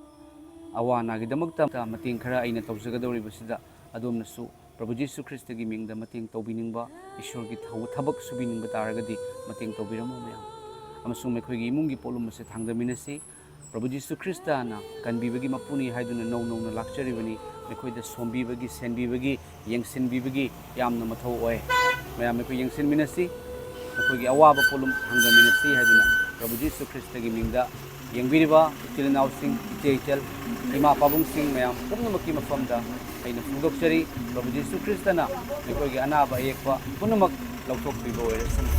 ꯑꯋꯥ ꯑꯅꯥꯒꯤꯗꯃꯛꯇ ꯃꯇꯦꯡ ꯈꯔ ꯑꯩꯅ ꯇꯧꯖꯒꯗꯧꯔꯤꯕꯁꯤꯗ ꯑꯗꯣꯝꯅꯁꯨ ꯄ꯭ꯔꯚꯨ ꯖꯤꯁꯨ ꯈ꯭ꯔꯤꯁꯇꯒꯤ ꯃꯤꯡꯗ ꯃꯇꯦꯡ ꯇꯧꯕꯤꯅꯤꯡꯕ, ꯏꯁꯣꯔꯒꯤ ꯊꯧ-, ꯊꯕꯛ ꯁꯨꯕꯤꯅꯤꯡꯕ ꯇꯥꯔꯒꯗꯤ ꯃꯇꯦꯡ ꯇꯧꯕꯤꯔꯝꯃꯨ ꯃꯌꯥꯝ꯫ ꯑꯃꯁꯨꯡ ꯑꯩꯈꯣꯏꯒꯤ ꯏꯃꯨꯡꯒꯤ ꯄꯣꯠꯂꯨꯝ ꯑꯁꯦ ꯊꯥꯡꯗꯃꯤꯟꯅꯁꯤ꯫ ꯄ꯭ꯔꯚꯨ ꯖꯤꯁꯨ ꯈ꯭ꯔꯤꯁꯇꯅ ꯀꯟꯕꯤꯕꯒꯤ ꯃꯄꯨꯅꯤ ꯍꯥꯏꯗꯨꯅ ꯅꯧ ꯅꯧꯅ ꯂꯥꯛꯆꯔꯤꯕꯅꯤ꯫ ꯑꯩꯈꯣꯏꯗ ꯁꯣꯝꯕꯤꯕꯒꯤ, ꯁꯦꯟꯕꯤꯕꯒꯤ, ꯌꯦꯡꯁꯤꯟꯕꯤꯕꯒꯤ ꯌꯥꯝꯅ ꯃꯊꯧ ꯑꯣꯏ꯫ ꯃꯌꯥꯝ ꯑꯩꯈꯣꯏ ꯌꯦꯡꯁꯤꯟꯃꯤꯟꯅꯁꯤ, ꯑꯩꯈꯣꯏꯒꯤ ꯑꯋꯥꯕ ꯄꯣꯠꯂꯨꯝ ꯊꯥꯡꯗꯃꯤꯟꯅꯁꯤ ꯍꯥꯏꯗꯨꯅ ꯄ꯭ꯔꯚꯨ ꯖꯤꯁꯨ ꯈ꯭ꯔꯤꯁꯇꯒꯤ ꯃꯤꯡꯗ ꯌꯦꯡꯕꯤꯔꯤꯕ ꯏꯆꯤꯜ ꯏꯅꯥꯎꯁꯤꯡ, ꯏꯆꯦ ꯏꯆꯜ, ꯏꯃꯥ ꯄꯥꯕꯨꯡꯁꯤꯡ ꯃꯌꯥꯝ ꯄꯨꯝꯅꯃꯛꯀꯤ ꯃꯐꯝꯗ ꯑꯩꯅ ꯐꯣꯡꯗꯣꯛꯆꯔꯤ꯫ ꯄ꯭ꯔꯚꯨ ꯖꯤꯁꯨ ꯈ꯭ꯔꯤꯁꯇꯅ ꯑꯩꯈꯣꯏꯒꯤ ꯑꯅꯥꯕ ꯑꯌꯦꯛꯄ ꯄꯨꯝꯅꯃꯛ ꯂꯧꯊꯣꯛꯄꯤꯕ ꯑꯣꯏꯔꯁꯅꯨ꯫